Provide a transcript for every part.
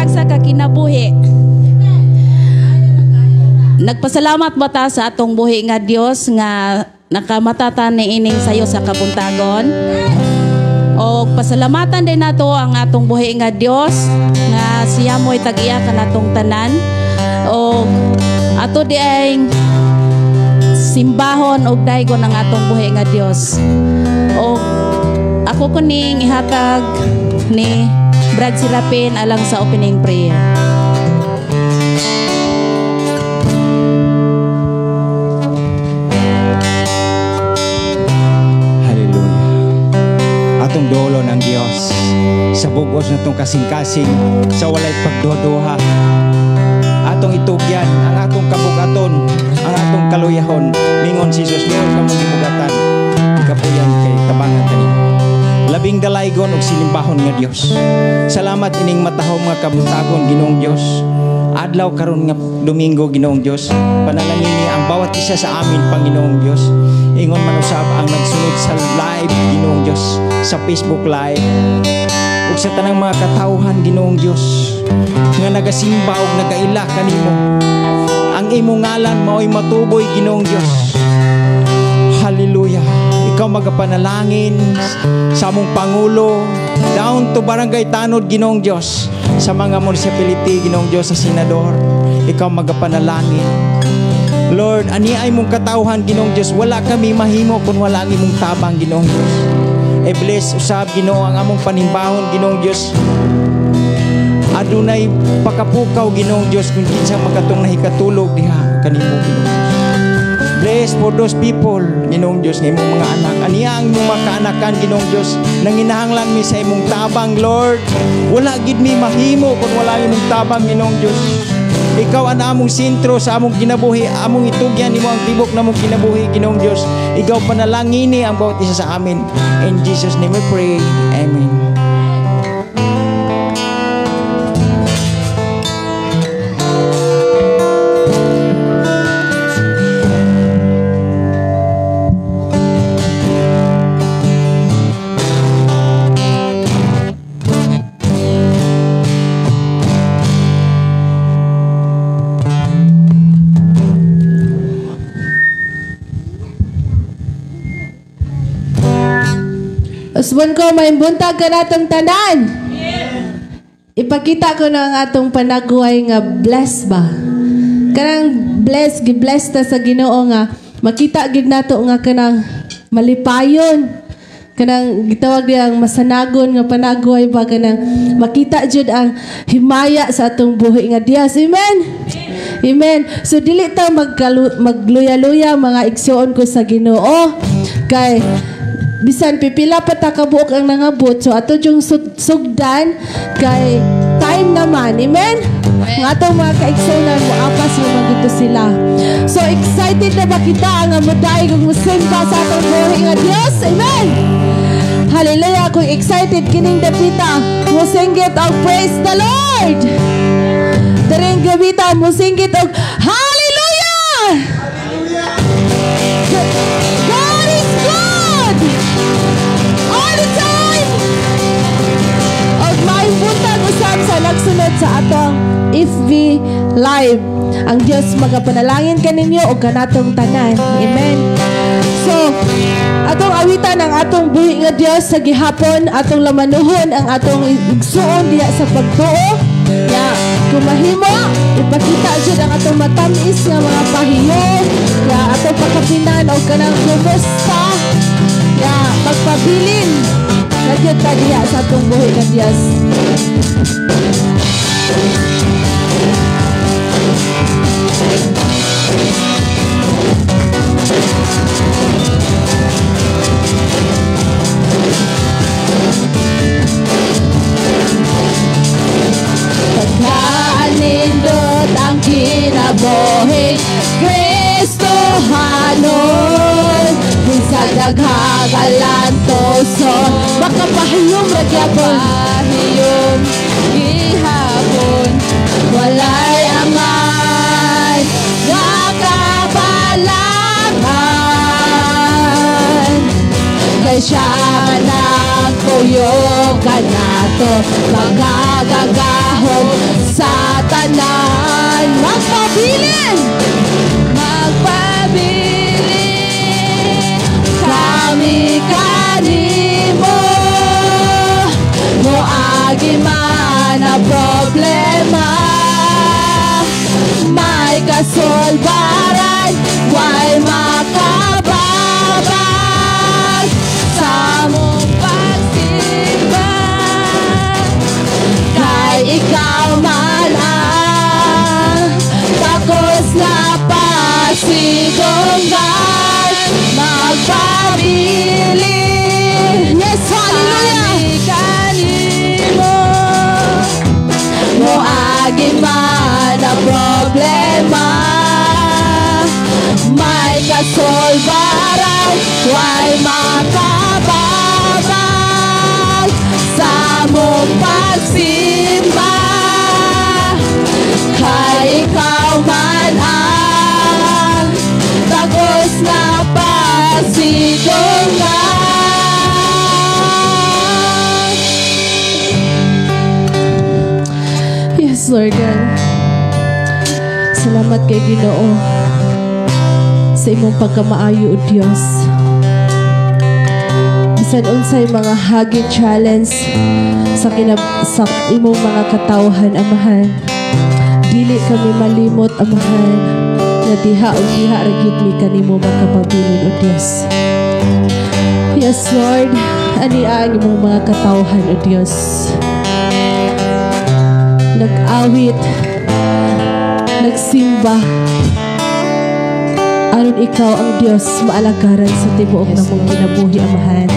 tagsa ka kinabuhi. Nagpasalamat ba ta sa atong buhi nga Dios nga nakamata ta niining sayo sa kabuntagon? O pasalamatan din nato ang atong buhi nga Dios nga siya mo'y tag-iya kanatong tanan. O ato di ay simbahon og daygon ang atong buhi nga Dios. O ako kuning ihatag ni Brad Serapin alang sa opening prayer. Hallelujah. Atong dulo ng Dios sa bugos natong kasing-kasing sa walay pagduha-duha. Atong itugyan ang atong kabugaton, ang atong kaluyahon. Mingon si Jesus, Lord, kamong gibugatan, ikapuyan kay tabangan kaniya. Labing dalaygon og silimbahon nga Dios. Salamat ining matahom nga kabuntagon, Ginoong Dios. Adlaw karon nga Domingo, Ginoong Dios. Panalangini ang bawat isa sa amin, Panginoong Dios. Ingon man usab ang nagsunod sa live, Ginoong Dios, sa Facebook Live ug sa tanang mga katawhan, Ginoong Dios, nga nagasimba ug nagaila kanimo. Ang imong ngalan mao'y matuboy, Ginoong Dios. Hallelujah. Ikaw magapanalangin sa among pangulo down to barangay tanod, Ginoong Dios, sa mga municipality, Ginoong Dios, sa senador. Ikaw magapanalangin. Lord, ani ay mong katawhan, Ginoong Dios. Wala kami mahimo kung wala ang imong tabang, Ginoong Dios. E-bless usab, Ginoo, ang among panimbahon, Ginoong Dios. Adunay pakapukaw, Ginoong Dios, kung kinsa makatong nahikatulog diha kanimo, Ginoong Dios. Bless for those people, Ginoong Dios, nga imong mga anak. Aniya ang imong mga kaanakan, Ginoong Dios, nanginahanglan mi sa imong tabang, Lord. Wala gid mi mahimo kung wala imong tabang, Ginoong Dios. Ikaw ang among sentro sa among kinabuhi, among itugyan nimo ang tibok namong kinabuhi, Ginoong Dios. Ikaw panalangini ang bawat isa sa amin. In Jesus' name we pray. Amen. Usbon ko, may buntag ka natong tanan. Ipakita ko na ang atong panagway nga bless ba. Kanang bless, gi-bless ta sa Ginoo nga makita gid nato nga kanang malipayon. Kanang gitawag diyang masanagon nga panagway ba, kanang makita jud ang himaya sa atong buhi nga Dios. Amen. Amen. So dili ta magluya-luya mga igsuon ko sa Ginoo kay bisan pipila pa ta kabuok ang nangabot, so ato yung sugdan kay time naman. Amen? Nga atong mga kaigsuonan mo apas mo magito sila. So excited na ba kita nga modaig ug mosimba sa atong buhi nga Dios? Amen. Hallelujah. Kung excited kining dapita, mosinggit og praise the Lord. Daring gabita mosinggit og hallelujah. God is good all the time. Og maayong buntag usab sa nagsunod sa atong FB Live. Ang Dios magapanalangin kaninyo og kanatong tanan. Amen. So, atong awitan ang atong buhi nga Dios sa gihapon, atong lamanuhon ang atong igsuon diha sa pagtuo. Ya, kung mahimo, ipakita jud ang atong matamis nga mga pahiyo. Ya, atong pakapinan og kanang kumusta. Ya, pagpabilin na jud ta diha sa atong buhi nga Dios. Pagkaanindot ang kinabuhi, Kristohanon, bisan daghang kalantoson, makapahiyom ra gyapon, pahiyom gihapon, walay angay nga kabalangan, kay siya nagpuyo kanato, magagagahom Tanan. Magpabilin, magpabilin kami kanimo. Moagi man ang problema, may kasulbaran way makababag sa among pagsimba, kay ikaw man ang takos na pasidunggan. Magpabilin. Yes, hallelujah. Kami kanimo. Moagi man ang problema, may kasulbaran way makababag sa among pagsimba, kay ikaw man ang takos na pasidunggan. Yes, Lord God. Salamat kay Ginoo sa imong pagkamaayo, O Dios. Bisan unsay mga hagit, challenge sa imong mga katawhan, Amahan. Dili kami malimot, Amahan, nga diha o diha ra gyud mi kanimo makapabilin, O Dios. Yes, Lord, ani ang imong mga katawhan, O Dios. Nag-awit, nagsimba, aron ikaw ang Dios maalagaran sa tibuok namong kinabuhi, Amahan.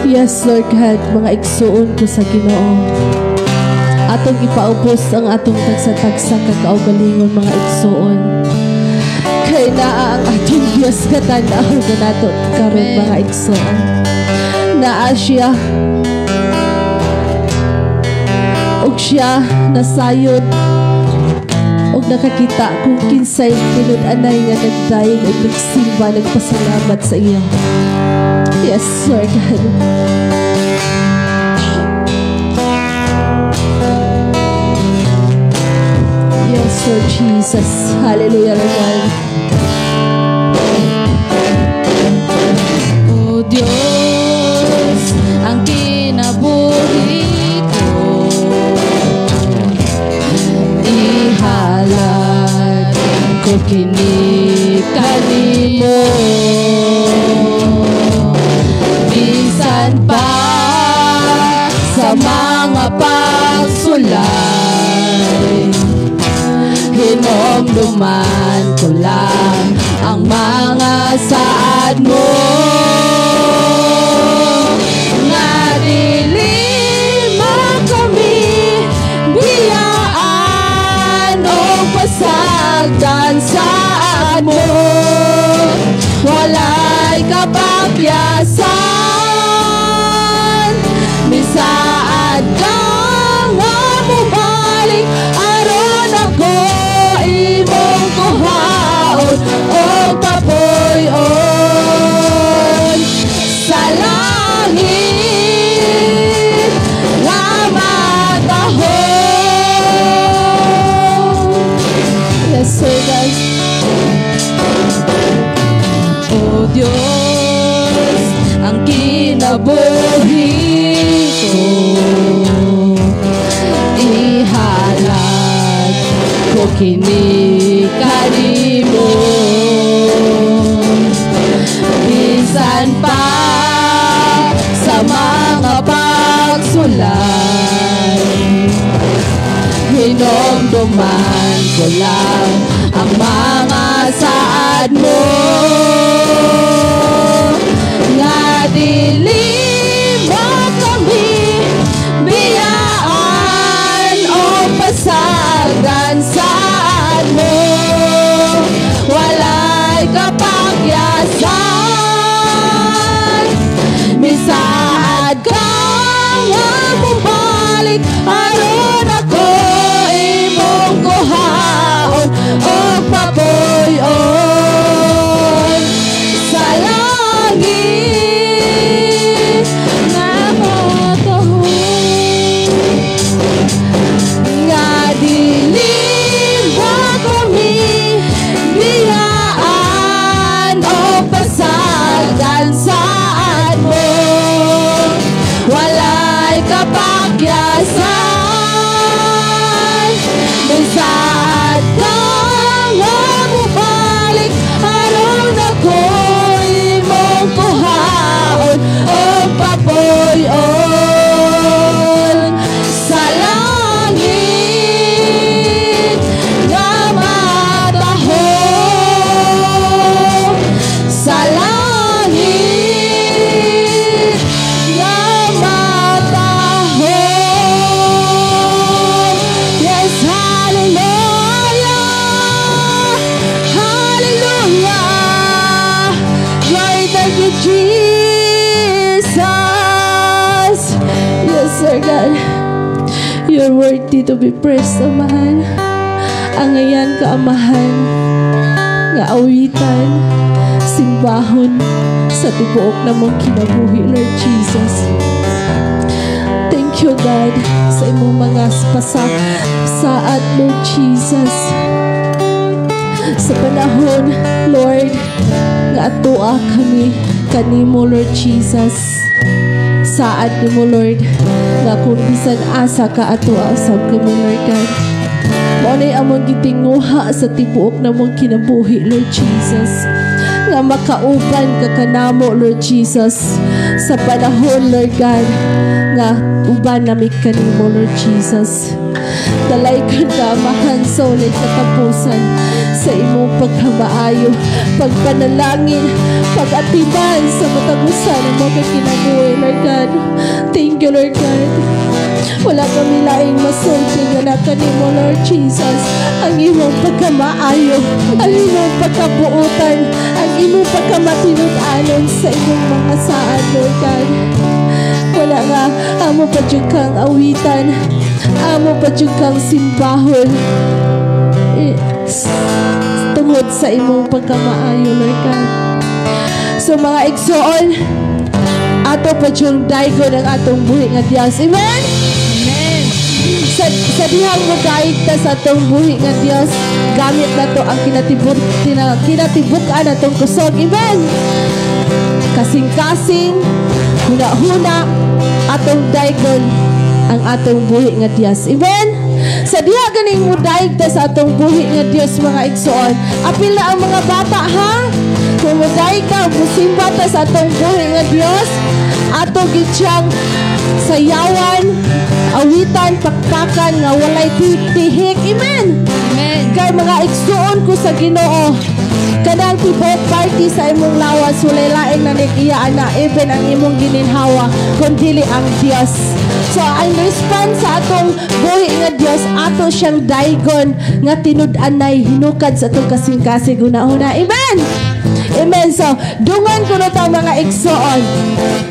Yes, Lord God, mga igsuon ko sa Ginoo. Atong ipaubos ang atong tagsa-tagsa kakaugalingon, mga igsuon. Kay naa ang atong Dios katanaw na nato karon, mga igsuon. Naa siya. Og siya nasayod og nakakita kung kinsay tinud-anay nga nagdayeg og nagsimba, nagpasalamat sa iya. Yes, Lord God. Yes, Lord Jesus. Hallelujah, Lord God. O Diyos, ang kinabuhi ko, ihalad ko kini kanimo. Bisan pa sa mga pagsulay, hinumduman ko lang ang mga saad mo, nga dili kami biyaan o pasagdan saad mo. Walay kapakyasan, misaad ka nga mobalik, aron ako imong kuhaon o papuy-on sa langit nga matahong. Yes, Lord God. O Diyos, ang kinabuhi ko, ihalad ko kini kanimo. Bisan pa sa mga pagsulay, hinumduman ko lang ang mga saad mo, nga dili mo kami biyaan o pasagdan saad mo. Walay kapakyasan, misaad ka nga mobalik, aron ako imong kuhaon o papuy-on sa langit. You're worthy to be praised, Amahan. Angayan ka, Amahan, nga awitan, simbahon sa tibuok namong kinabuhi, Lord Jesus. Thank you, God, sa imong mga pasaad, Lord Jesus. Sa panahon, Lord, nga atoa kami kanimo, Lord Jesus. Saad nimo, Lord, nga kung bisan asa ka, atoa usab kami, Lord God. Mao nay among gitinguha sa tibuok namong kinabuhi, Lord Jesus. Nga makauban ka kanamo, Lord Jesus, sa panahon, Lord God, nga uban nami kanimo, Lord Jesus. Dalaygon ka, Amahan, sa walay katapusan sa imong pagkamaayo, pagpanalangin, pag-atiman sa matag usa namo ka kinabuhi, Lord God. Thank you, Lord God. Wala kami laing masulti nga na kanimo, Lord Jesus. Ang imong pagkamaayo, ang imong pagkabuutan, ang imong pagkamatinud-anon sa imong mga saad, Lord God. Wala nga, amo pa jud kang awitan, amo pa jud kang simbahon. Eh, tungod sa imong pagkamaayo, Lord God. So mga igsoon, ato pa jung daygon ang atong buhi nga Dios. Amen? Amen. Sa dihang modaig ta sa atong buhi nga Dios, gamit nato ang kinatibuk-an atong kusog. Amen? Kasing-kasing, huna-huna, atong daygon ang atong buhi nga Dios. Amen? Sa diha ganing modaig ta sa atong buhi nga Dios, mga igsoon, apil na ang mga bata, ha? Kung modaig ka, musimba ta sa atong buhi nga Dios, ato gid siyang sayawan, awitan, pakpakan nga walay tihik. Amen? Amen. Kay mga igsuon ko sa Ginoo, kanang tibuok party sa imong lawas walay laing nanig-iya ana, even ang imong gininhawa, kun dili ang Dios. So ang response sa atong buhi nga Dios, ato siyang daygon nga tinud-anay hinukad sa atong kasing-kasing hunahuna. Amen. Amen. So dungan kuno ta, mga igsoon.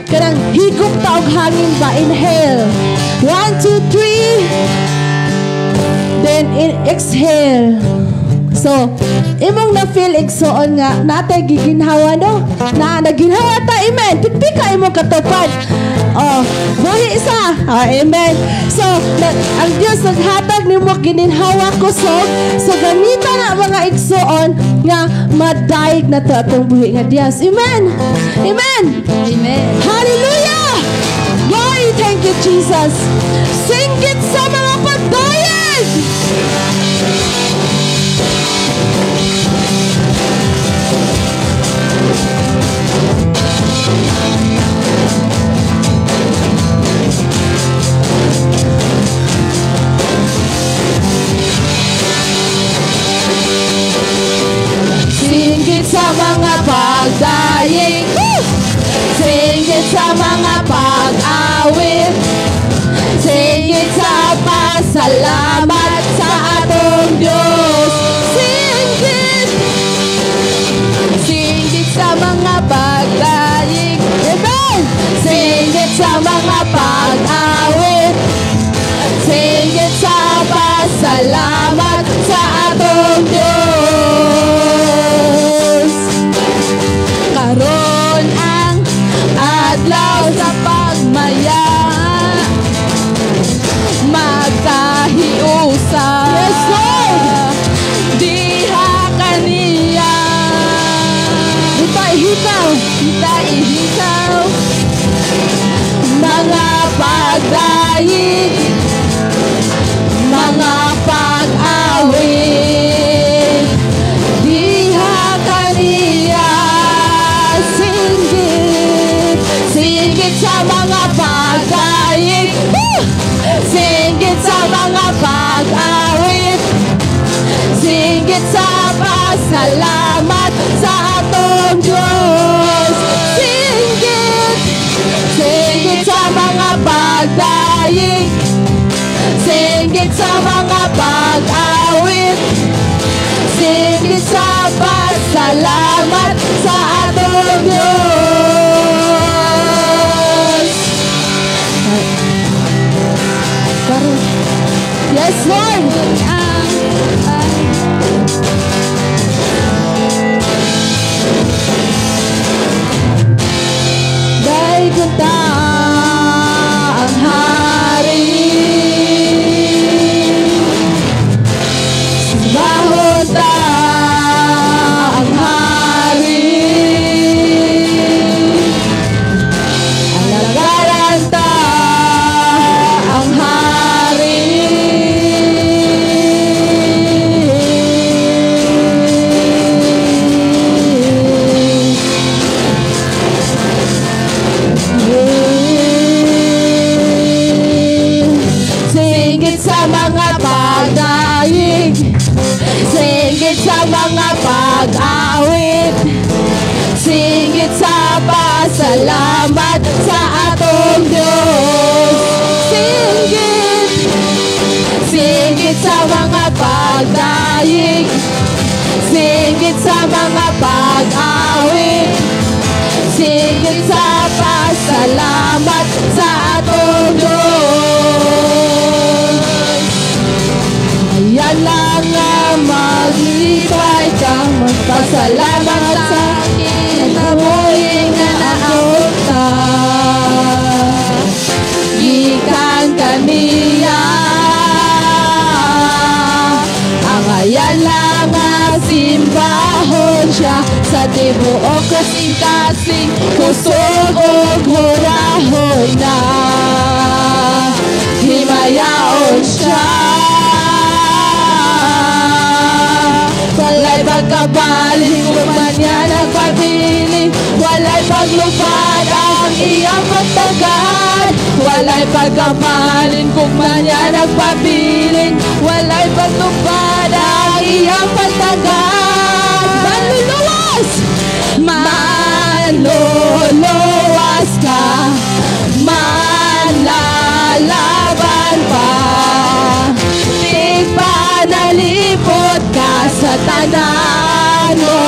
Kanang higop ta og hangin ba, inhale. 1 2 3. Then exhale. So, imong na-feel, igsoon, nga natay giginhawa, no? Na naginhawa ta, amen. Pikpika imong katupad. Oh, buhi isa. Oh, amen. So, ang Dios naghatag nimo gininhawa kusog. So gamita na, mga igsoon, nga madaig na to atong buhi nga Dios. Amen. Amen. Amen. Hallelujah! Glory, thank you, Jesus. Singgit sa mga pagdayeg! Singgit sa mga pagdayeg! Woo! Singgit sa mga pag-awit! Singgit sa pasalamat sa atong Diyos! Singgit! Singgit sa mga pagdayeg. Amen! Singgit sa mga pag-awit! Singgit sa pasalamat sa atong Diyos! Karon ang adlaw sa pagmaya, magkahiusa. Yes, Lord! Diha kaniya. Hita, hitaw! Kita ihitaw. Mga pagdayeg, mga pag-awit, diha kaniya. Singgit, singgit sa mga pagdayeg. Woo! Singgit sa mga pag-awit, singgit sa pasalamat sa atong Diyos. Singgit, singgit sa mga pagdayeg, singgit sa mga pag-awit, singgit sa pasalamat sa atong Diyos. Karon, Yes, Lord. Dahil ta ang hari, simbahon ta ang hari, alagaran ta ang hari. Singit sa mga pagdaig, singit sa mga pag-awit, singit sa pasalamat sa atong Diyos. Singit, singit sa mga pagdaig, singit sa mga pag-awit, singit sa pasalamat sa atong Diyos. Ayan lang nga maglipay ka, magpasalamat sa kinabuhi nga naabot ta. Gikan kaniya, ang ayan lang nga simbahon siya sa tibuok kasing-kasing kusog ug hurahon na himayaon siya. Walay pagkabaling man niya nagpabiling, walay paglupad ang iyang pagtagad. Walay pagkabalin kung man niya nagpabiling, walay paglupad ang iyang pagtagad. Manluluwas! Manluluwas ka, manlalaban pa, tigpanalipot ka sa tanan mo,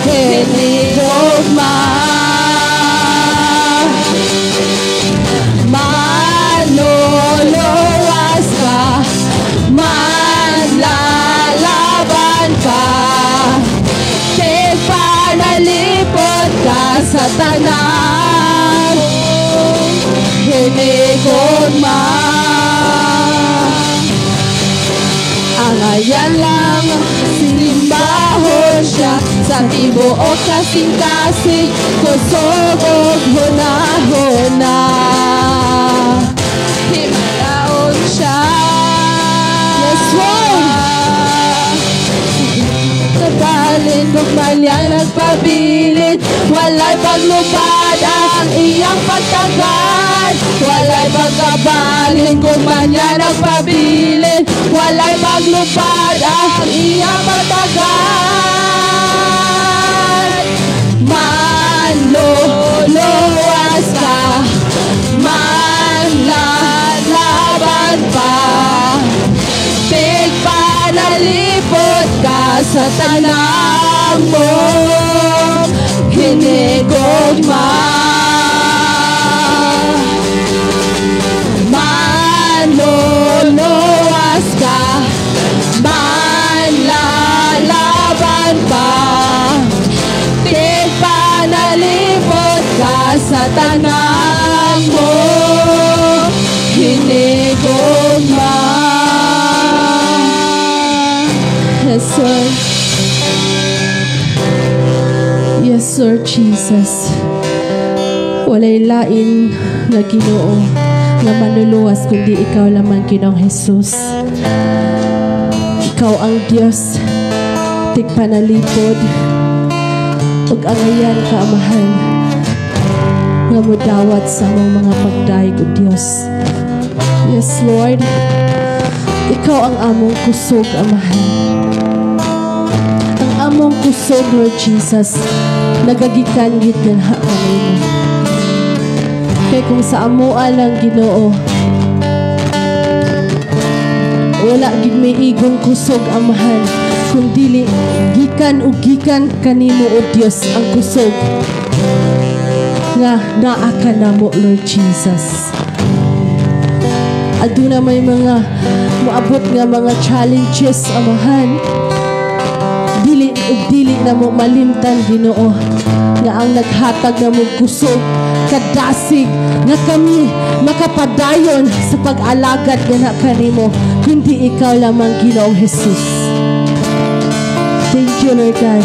hinigugma. Manluluwas ka, manlalaban pa, tigpanalipot ka sa tanan mo, hinigugma. Ang ayan lang simbahon siya sa tibuok kasing-kasing kusog ug hunahuna, himayaon siya. Yes, Lord. Kabalin kung man niya nagpabilin, walay paglupad ang iyang pagtagad. Walay pagkabalin kung man niya nagpabilin, walay paglupad ang iyang pagtagad. Manluluwas ka, manlalaban pa, tigpanalipot ka sa tanang mo, hinigugma. Manluluwas ka, manlalaban pa, tigpanalipot ka sa tanang mo, hinigugma. Yes, Lord. Yes, Lord Jesus. Walay lain nga Ginoo nga manluluwas kundi ikaw lamang, Ginoong Jesus. Ikaw ang Dios tigpanalipod ug angayan ka, Amahan, nga modawat sa among mga pagdayeg, o Dios. Yes, Lord. Ikaw ang among kusog, Amahan. Ang among kusog, Lord Jesus, nagagikan gid ganha kanimo. Kay kung sa amoa lang, Ginoo, wala gid may igong kusog, Amahan, kung dili gikan ug gikan kanimo, o Dios, ang kusog nga naa ka namo, Lord Jesus. Aduna may mga moabot nga mga challenges, Amahan. Dili ug dili namo malimtan, Ginoo, nga ang naghatag namo kusog, kadasig nga kami makapadayon sa pag-alagad nga kanimo, kundi ikaw lamang, Ginoong Jesus. Thank you, Lord God.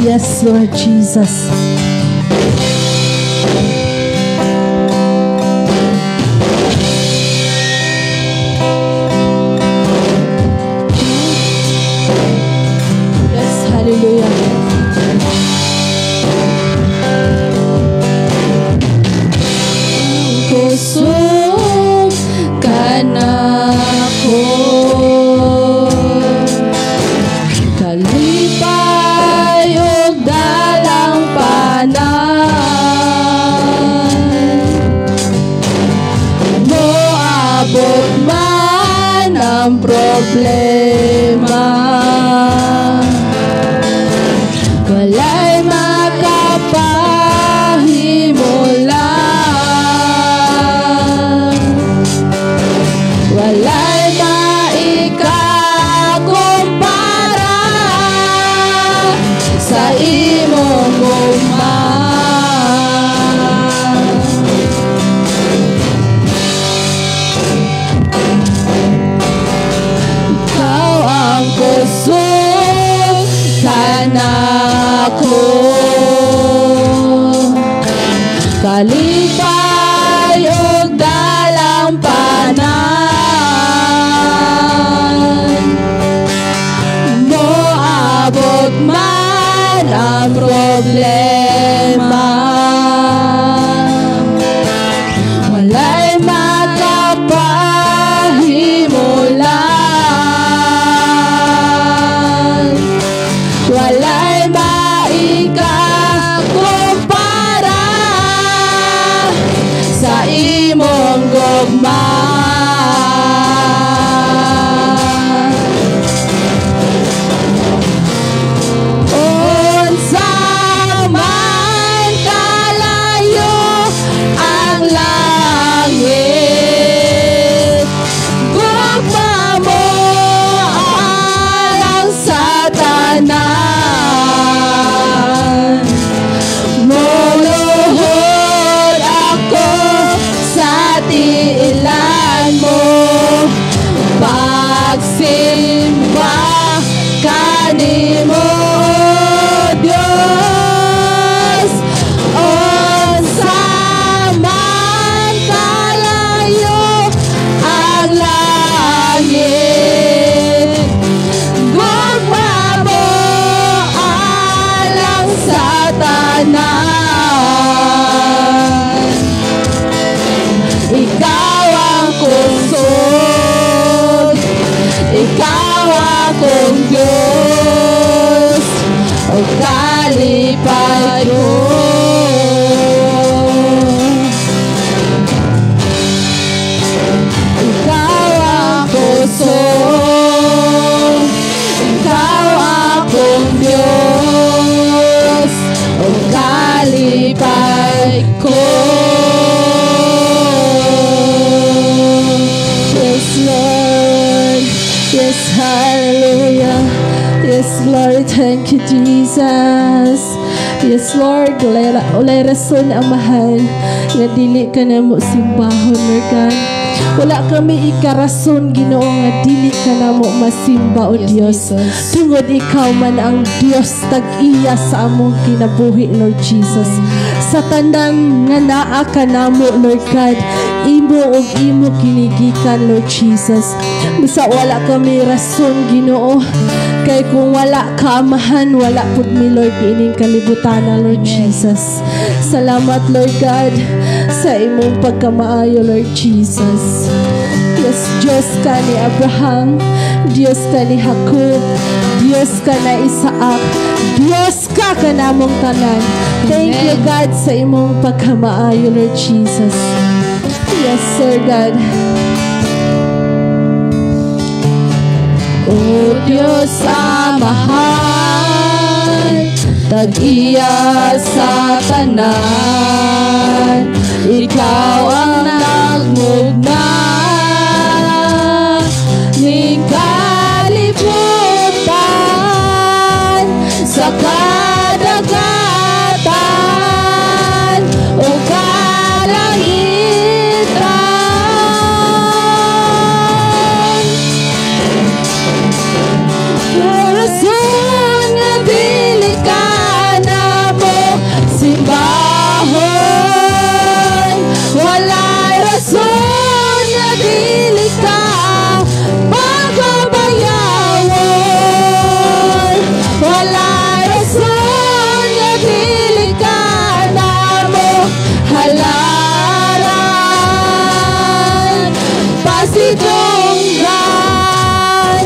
Yes, Lord Jesus. Yes, hallelujah. Kusog kanako, kalipay ug dalampanan, moabot man ang problema, walay makapahimulan, walay maikakumpara sa imong gugma. Ikaw ang kusog kanako, kalipay ug dalampanan, moabot man ang problema, walay makapahimulan, walay maikakumpara sa imong gugma. Unsa man kalayo ang langit, gugma mo alang sa tanan, moluhod ako sa tiilan mo, pagsimba kanimo, Diyos. Unsa man kalayo ang langit, gugma mo alang sa tanan, ikaw ang kusog, ikaw akong Diyos, o kalipay ko. Ikaw ang kusog, ikaw akong Diyos, o kalipay ko. Yes, Lord. Yes, hallelujah. Yes, Lord. Thank you, Jesus. Yes, Lord. Walay rason, Amahan, nga dili ka namo simbahon, Lord God. Wala kami ikarason, Ginoo, nga dili ka namo masimba, O Yes, Dios. Jesus. Tungod ikaw man ang Dios tag-iya sa among kinabuhi, Lord Jesus. Sa tanan nga naa ka namo, Lord God, imo ug imo kinigikan, Lord Jesus. Basta wala kami rason, Ginoo, kay kung wala ka, Amahan, wala pud mi, Lord, ining kalibutana, Lord Jesus. Salamat, Lord God, sa imong pagkamaayo, Lord Jesus. Yes, Diyos ka ni Abraham, Diyos ka ni Jacob, Diyos ka na Isaac, Diyos ka kanamong tanan. Thank you, Amen. God, sa imong pagkamaayo, Lord Jesus. Yes, Sir God. O Diyos Amahan, tag-iya sa tanan, ikaw ang Mugna ning kalibutan sa kadagatan o kalangitan. Rason nga dili ka namo simbahon, walay rason nga dili ka pagabayawon, walay rason nga dili ka namo halaran, pasidunggan,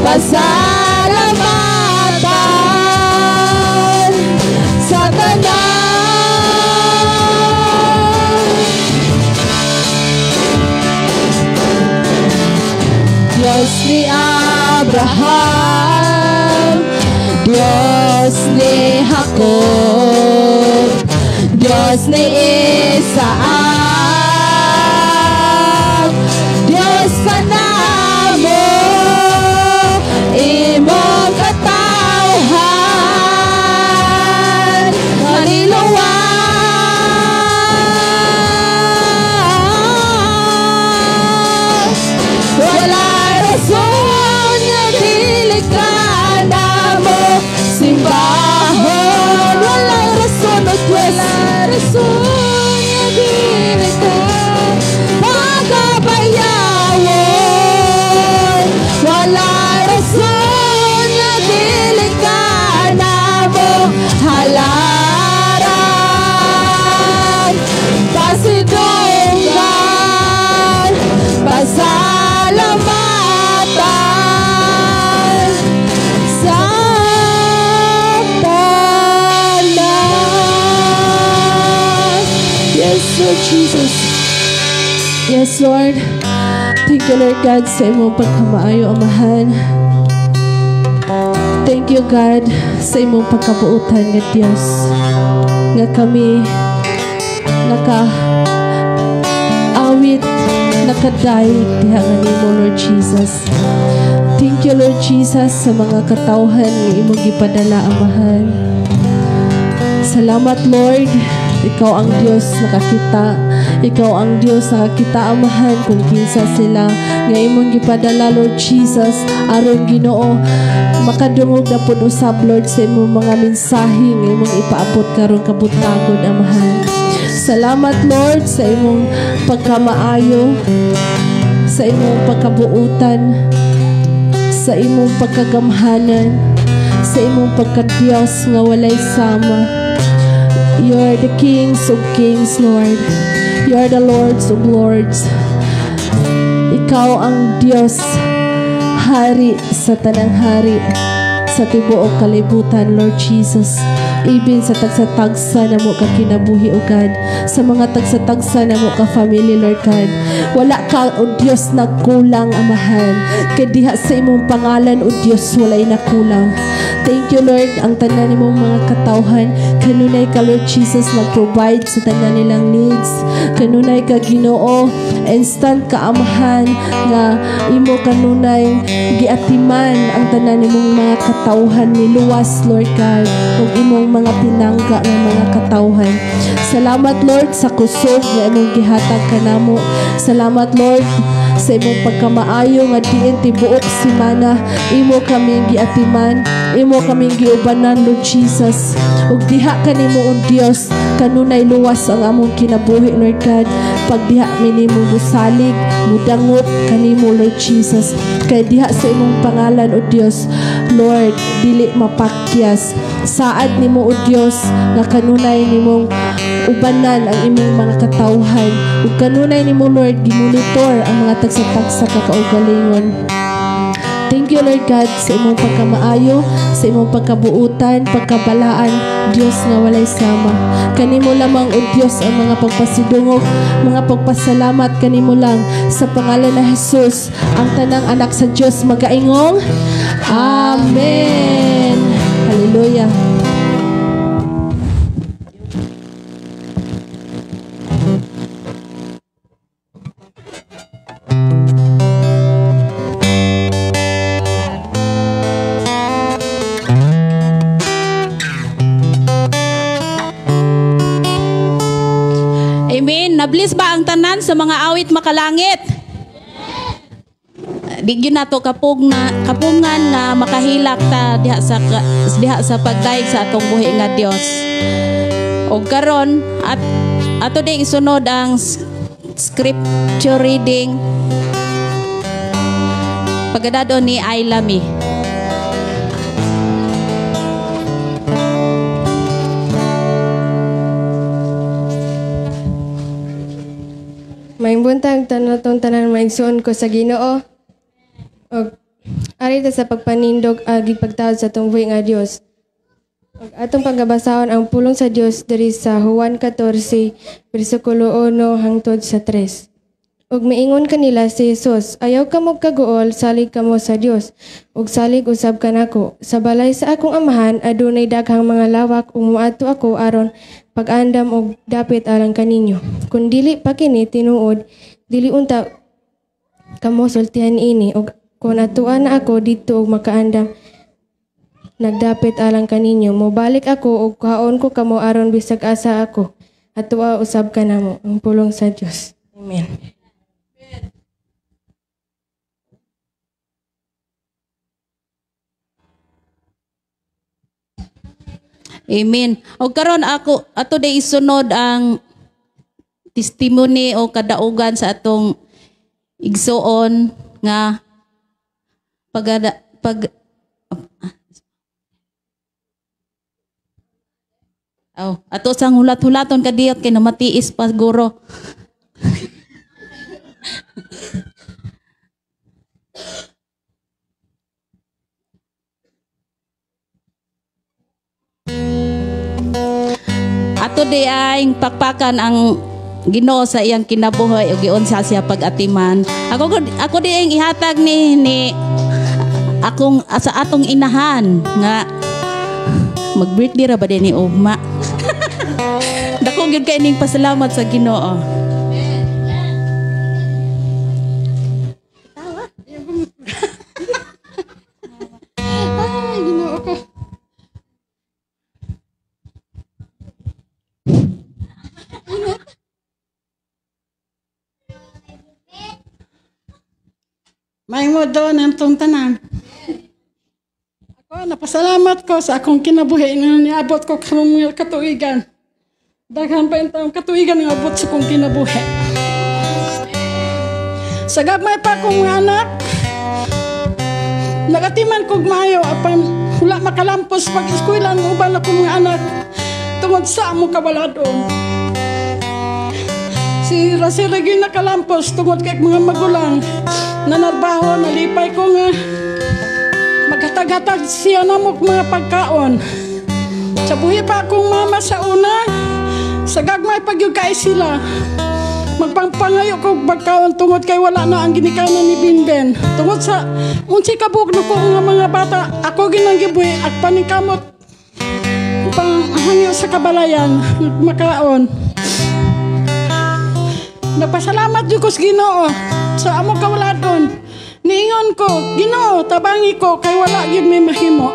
pasalamatan sa tanan. Diyos ni Abraham, Diyos ni Jacob, Diyos ni Isaac, Diyos sa namo, imong katawhan, maniluwas. Walay rason nga dili ka namo simbahon, walay rason, O Diyos, walay rason nga dili ka pagabayawon, walay rason nga dili ka namo halaran, pasidunggan, pasalamatan sa tanan. Yes, Lord Jesus. Yes, Lord. Thank you, Lord God, sa imong pagkamaayo, Amahan. Thank you, God, sa imong pagkabuotan nga Dios. Nga kami naka awit, nakadayeg diha nga nimo, Lord Jesus. Thank you, Lord Jesus, sa mga katawhan nga imong gipadala, Amahan. Salamat, Lord. Ikaw ang Diyos nakakita. Ikaw ang Diyos nakakita, Amahan, kung kinsa sila nga imong gipadala, Lord Jesus, aron Ginoo makadungog na pud usab, Lord, sa imong mga mensahe nga imong ipaabot karong kabuntagon, Amahan. Salamat, Lord, sa imong pagkamaayo, sa imong pagkabuutan, sa imong pagkagamhanan, sa imong pagkadiyos nga walay sama. You are the kings of kings, Lord. You are the lords of lords. Ikaw ang Diyos, hari sa tanang hari, sa tibuok kalibutan, Lord Jesus. Ibin sa tagsa-tagsa na mo ka kinabuhi, O God. Sa mga tagsa-tagsa na mo ka family, Lord God. Wala ka, O Diyos, nagkulang, Amahan. Kay diha sa imong pangalan, O Diyos, walay nakulang. Thank you, Lord, ang tanan nimong mga katawhan. Kanunay ka, Lord Jesus, nag-provide sa tanan nilang needs. Kanunay ka, Ginoo, instant ka, Amahan, nga imo kanunay giatiman ang tanan nimong mga katawhan niluwas, Lord God, ug imong mga pinangga nga mga katawhan. Salamat, Lord, sa kusog nga imong gihatag kanamo. Salamat, Lord, sa imong pagkamaayo nga diin tibuok simana imo kaming giatiman, imo kaming giubanan, Lord Jesus. Ug diha kanimo, O Dios, kanunay luwas ang among kinabuhi, Lord God. Pag diha mi nimo musalig, mudangop kanimo, Lord Jesus. Kay diha sa imong pangalan, O Dios, Lord, dili mapakyas. Saad nimo, O Dios, nga kanunay nimong ubanan ang imong mga katawhan. Ug kanunay nimo, Lord, gimonitor ang mga tagsa-tagsa ka kaugalingon. Thank you, Lord God, sa imong pagkamaayo, sa imong pagkabuutan, pagkabalaan, Diyos nga walay sama. Kanimo lamang, O Diyos, ang mga pagpasidungog, mga pagpasalamat kanimo lang. Sa pangalan na Jesus, ang tanang anak sa Diyos magaingong Amen. Hallelujah. ang tanan sa mga awit makalangit. Di gyud nato kapungan nga makahilak ta diha sa pagdayeg sa atong buhi nga Dios. Og karon at ato ding isunod ang scripture reading pagkadado ni Ailami. Maayong buntag tanatong tanan maigsuon ko sa Ginoo. Og ari ta sa pagpanindog agi pagtahod sa atong buhi nga Dios. Og atong pagabasahon ang pulong sa Dios diri sa Juan 14 bersikulo 1 hangtod sa 3. Og miingon kanila si Jesus, ayaw kamo kaguol, salig kamo sa Dios ug salig usab kanako. Sa balay sa akong amahan adunay daghang mga lawak ug moadto ako aron pag-andam og dapit alang kaninyo. Kun dili pa kini tinuod, dili unta kamo sultihan ini, ug kun atuan na ako didto og makaandam nagdapit alang kaninyo, mobalik ako ug kaon ko kamo aron bisag asa ako atua usab kanamo. Ang pulong sa Dios. Amen. Amen. O karon ako ato day isunod ang testimony o kadaugan sa atong igsuon nga pag oh, ato sang hulat-hulaton kadiyot kay namatiis pa guro. Ato di ay pakpakan ang Ginoo sa iyang kinabuhi ug giunsa siya pag-atiman. Ako di ang ihatag ni akong sa atong inahan nga mag-birthday ra ba din ni ugma. Dako gyud kay ning pasalamat sa Ginoo. Ay, Ginoo ko. May mo doon ang tong tanan. Ako, napasalamat ko sa akong kinabuhi nga niabot ko karong mga katuigan. Daghan pa yung taong katuigan nga abot sa akong kinabuhi. Sa gabmay pa akong mga anak, nagatiman kog maayo apan wala makalampos pag-eskwela ang uban akong mga anak tungod sa among kawaladon. Si Racel lagi nakalampos tungod kay mga magulang nanarbaho, nalipay ko nga maghatag-hatag siya namok mga pagkaon. Sa buhi pa akong mama sa una, sa gagmay pagyud kay sila. Magpangpangayo ko pagkaon tungod kay wala na ang ginikanan ni Binben. Tungod sa unsi kabuk na ko nga mga bata, ako ginang gibuhi at paningkamot panghangyo sa kabalayan makaon. Nagpasalamat jud ko sa Ginoo sa among kawaladon. Niingon ko, Ginoo, tabangi ko kay wala gyud may mahimo.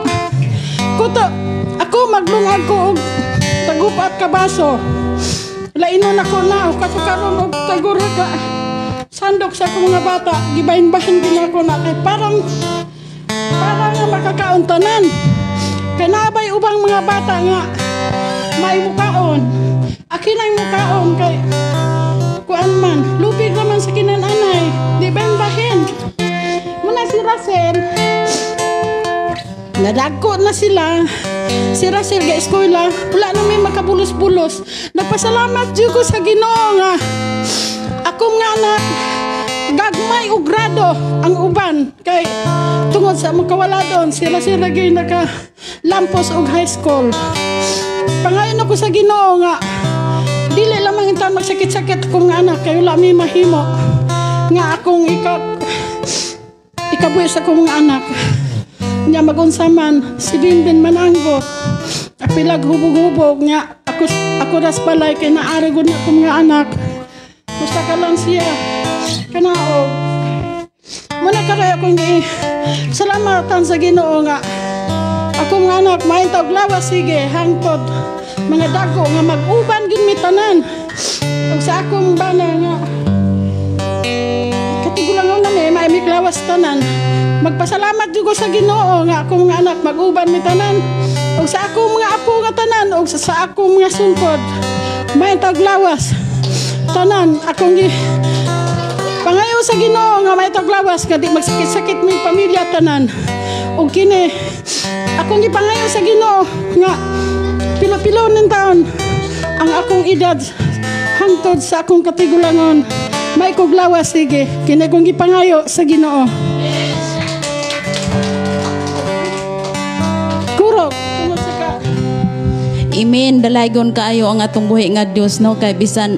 Kuto, ako maglungag ko og tagup at kabaso. Lainon ako na kato karon og tagura ka sandok sa akong mga bata, gibahin-bahin din ako na kay parang nga makakaon tanan. Kay naabay ubang mga bata nga may mukaon. Akin ay mukaon kay kuan man, lupig naman sa kinananay, di bahin-bahin. Muna si Racel, nadagko na sila. Si Racel ga eskwela, wala na may makabulos-bulos. Nagpasalamat jud ko sa Ginoo nga akong nga anak gagmay og grado ang uban kay tungod sa among kawaladon, sila sila gyud nakalampos og high school. Pangayon ako sa Ginoo nga dili lamang intan magsakit-sakit kong anak kay wala mi mahimo nga akong ikabuhi sa akong mga anak. Nya magunsa man si Binbin mananggo apilag hubog-hubog nya ako ras balay kay naari gud na akong mga anak. Musta ka lang siya kanaog. Muna karay akong salamatan sa Ginoo nga akong mga anak maintawg lawas sige hangtod mga dako nga mag-uban gid mi tanan. Ug sa akong bana nga katigulangon na mi, maimik lawas tanan. Magpasalamat jud ko sa Ginoo nga akong mga anak mag-uban mi tanan. Ug sa akong mga apo nga tanan ug sa akong mga sungkod may taglawas tanan. Akong gi pangayo sa Ginoo nga may taglawas nga di magsakit-sakit mi pamilya tanan. Ug kini akong gipangayo sa Ginoo nga pilo-pilo ning taon ang akong edad hangtod sa akong katigulangon may kuglawas sige. Kini akong gipangayo sa Ginoo. Kurog tungod sa ka. Amen. Dalaygon kaayo ang atong buhi nga Dios, no, kay bisan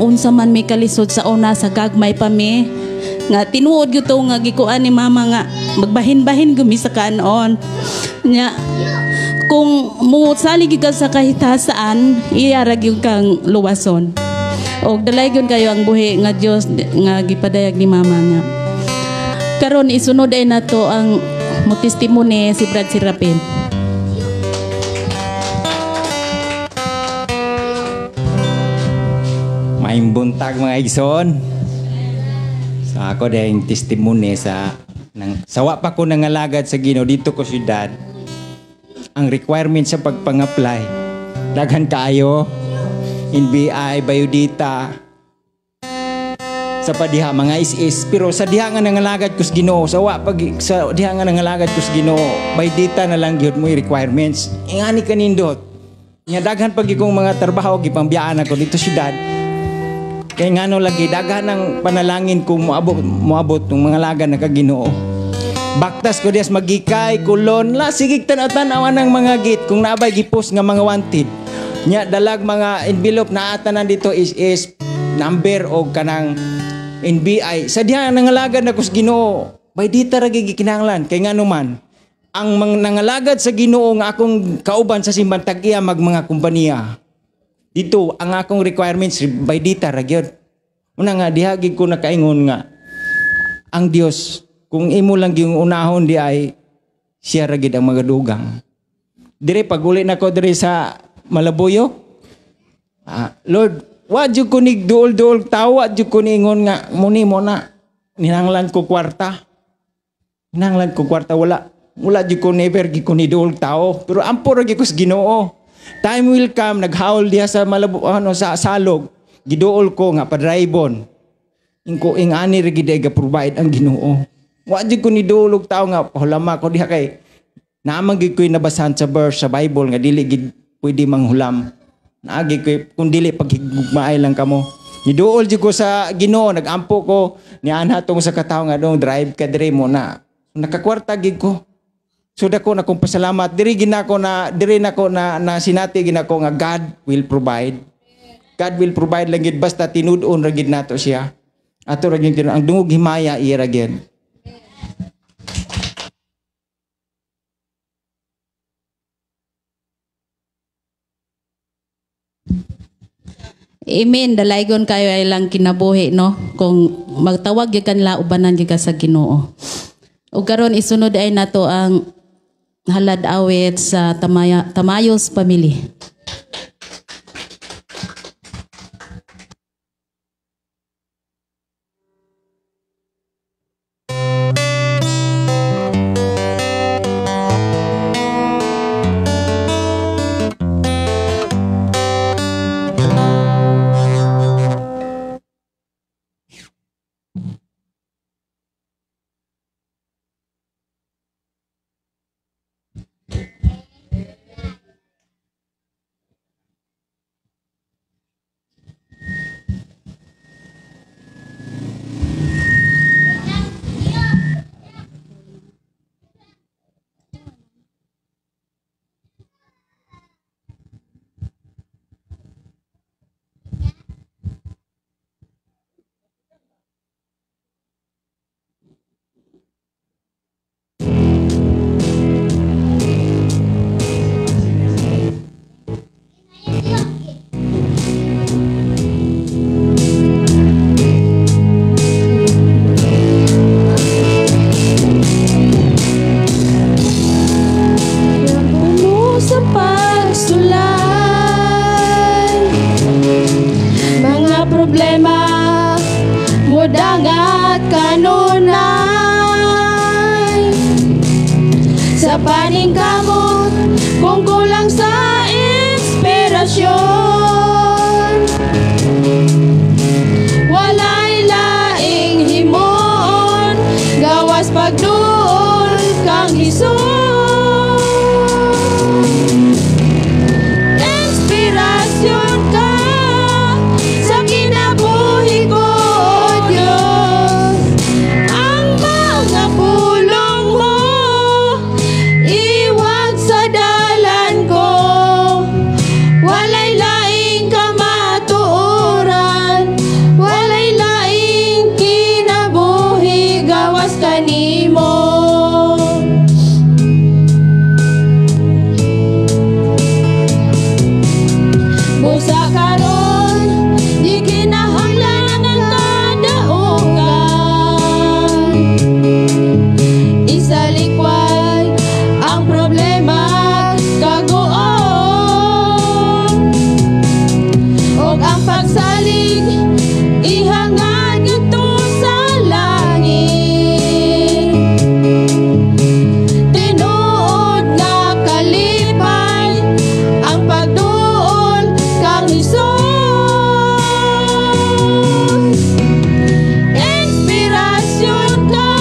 unsa man mi kalisod sa una, sa gagmay pa mi nga tinuod gyud to nga gikuan ni mama nga magbahin-bahin gumi sa kanon nya. Kung musalig gyud ka sa kahitasaan, iya ra gyud kang luwason. Og dalaygon kayo ang buhi nga Dios nga gipadayag ni mama niya. Karon isunod ay nato ang mo testimony si Brad Serapin. Maayong buntag mga igsoon. Sa ako dahil testimony sa nang sawa pa ko nangalagad sa Ginoo dito ko siyudad. Ang requirement sa pagpang-apply daghan kaayo, NBI, biodata, sa padiha mga is-is, pero sa diha nga nangalagad ko sa Ginoo, sa wa pag sa diha nga nangalagad ko sa Ginoo, biodata na lang gyud mo requirements. Ingani kanindot. Nya daghan pag ikong mga trabaho gipambiyaan ako dito siyudad. Kay ngano lagi daghan ang panalangin kung moabot ng mga lagan na ka Ginoo. Baktas ko dias magikay kulon la sige tan-aw ng mga gate kung naabay gipos nga mga wanted. Nya dalag mga envelope na atanan dito is number o kanang NBI. Sa diha nangalagad na kus Ginoo, bay dita ra gyud gikinahanglan kay ngano man ang nangalagad sa Ginoo nga akong kauban sa simbahan tag-iya mag mga kompanya. Dito ang akong requirements by data ra gyud. Una nga diha gid ko nakaingon nga ang Dios kung imo lang gyud unahon di ay siya ra gid ang magadugang. Dire paguli nako dire sa Malabuyo. Lord, wa jud ko nig duol-duol tawa jud ko niingon nga muni mo na ninanglan ko kwarta. Ninanglan ko kwarta wala. Wala jud ko never gid ko ni duol tao, pero ampo ra gid ko sa Ginoo. Time will come, naghaul diha sa Malabo, ano, sa Salog. Giduol ko nga padribon. Ingko ingani ra gid ay ga-provide ang Ginoo. Wa jud ko ni duol og tao nga hulama ko diha kay naamang gid ko'y nabasahan sa verse sa Bible nga dili gid pwede manghulam. Naagi ko'y kung dili paghigugmaay lang kamo. Niduol jud ko sa Ginoo, nagampo ko nianha tong sa katawo nga dong drive ka dire mo na. Nakakwarta gid ko. So dako na kong pasalamat diri ginako na diri nako na, na sinati ginako nga God will provide. God will provide lang gid basta tinud-on ra gid nato siya. Ato ra gid ang dungog himaya iya ra gid. Amen. Dalaygon kayo ay lang kinabuhi, no? Kung magtawag gyud kanila ubanan gyud ka sa Ginoo. Ug karon isunod ay nato ang halad awit sa Tamayos family. kanunay sa paningkamot kung kulang sa inspirasyon. Walay laing himuon gawas pagduol kang Hesus. Inspirasyon ka sa kinabuhi ko, O Diyos. Ang mga pulong mo iwag sa dalan ko. Walay laing kamatuoran, walay laing kinabuhi gawas kanimo. Busa karon di kinahanglan ang kadaugan, isalikway ang problema kaguon, og ang pagsalig ihangad ngadto sa langit. Tinuod nga kalipay ang pagduol kang Hesus. Inspirasyon ka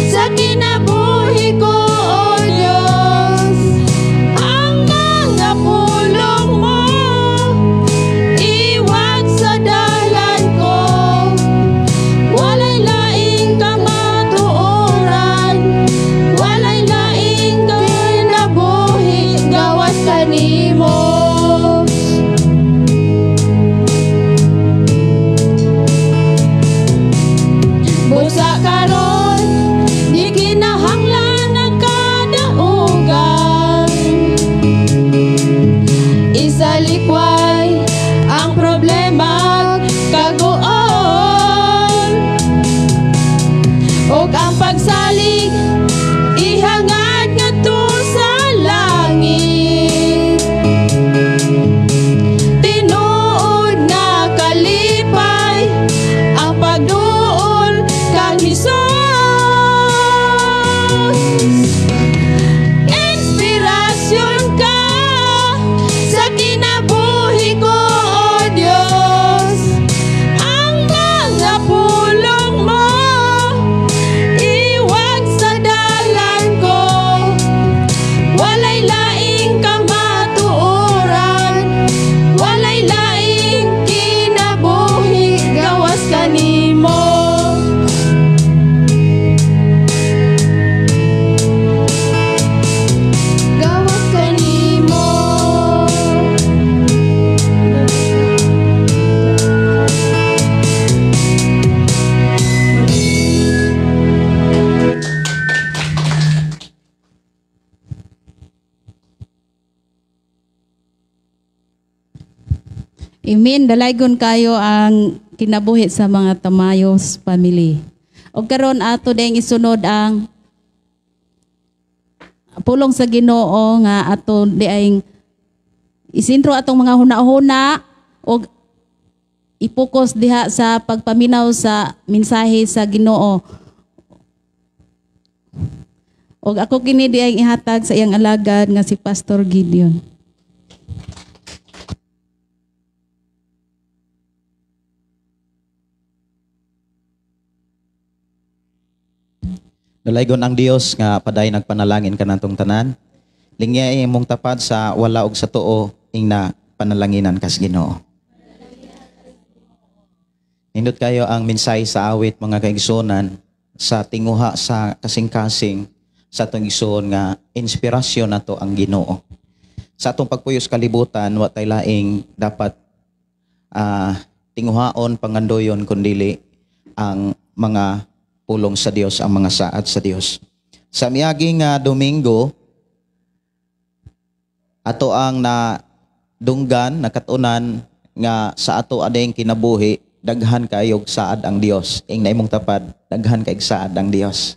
sa kinabuhi ko, O Diyos. Ang mga pulong mo iwag sa dalan ko. Walay laing kamatuoran, walay laing kinabuhi gawas kanimo. Busa karon di kinahanglan ang kadaugan, isalikway ang problema kaguon, og ang pagsalig ihangad ngadto sa langit. Tinuod nga kalipay ang pagduol kang Hesus. Inspirasyon ka sa kinabuhi ko, O Diyos. Ang mga pulong mo iwag sa dalan ko. Walay laing kamatuoran, walay laing kinabuhi gawas kanimo. Gawas kanimo. Amen. Dalaygon kayo ang kinabuhi sa mga Tamayos family. O karon ato ding isunod ang pulong sa Ginoo nga ato diay isintro atong mga huna-huna og ipokus diha sa pagpaminaw sa mensahe sa Ginoo. Og ako kini diay ihatag sa iyang alagad nga si Pastor Gideon. Dalaygon ang Dios nga paday nagpanalangin kanatong tanan. Lingyay imong tapad sa wala og sa tuo ing na panalanginan kas Ginoo. Nindot kayo ang mensahe sa awit mga kaigsuonan sa tinguha sa kasing-kasing sa atong igsoon nga inspirasyon nato ang Ginoo. Sa atong pagpuyos kalibutan wa tay laing dapat tinguhaon pangandoyon kundili ang mga pulong sa Dios, ang mga saad sa Dios. Sa miaging Domingo ato ang nadunggan, nakatunan nga sa ato adeng kinabuhi daghan kayog saad ang Dios. Ing naimong tapad, daghan kayog saad ang Dios.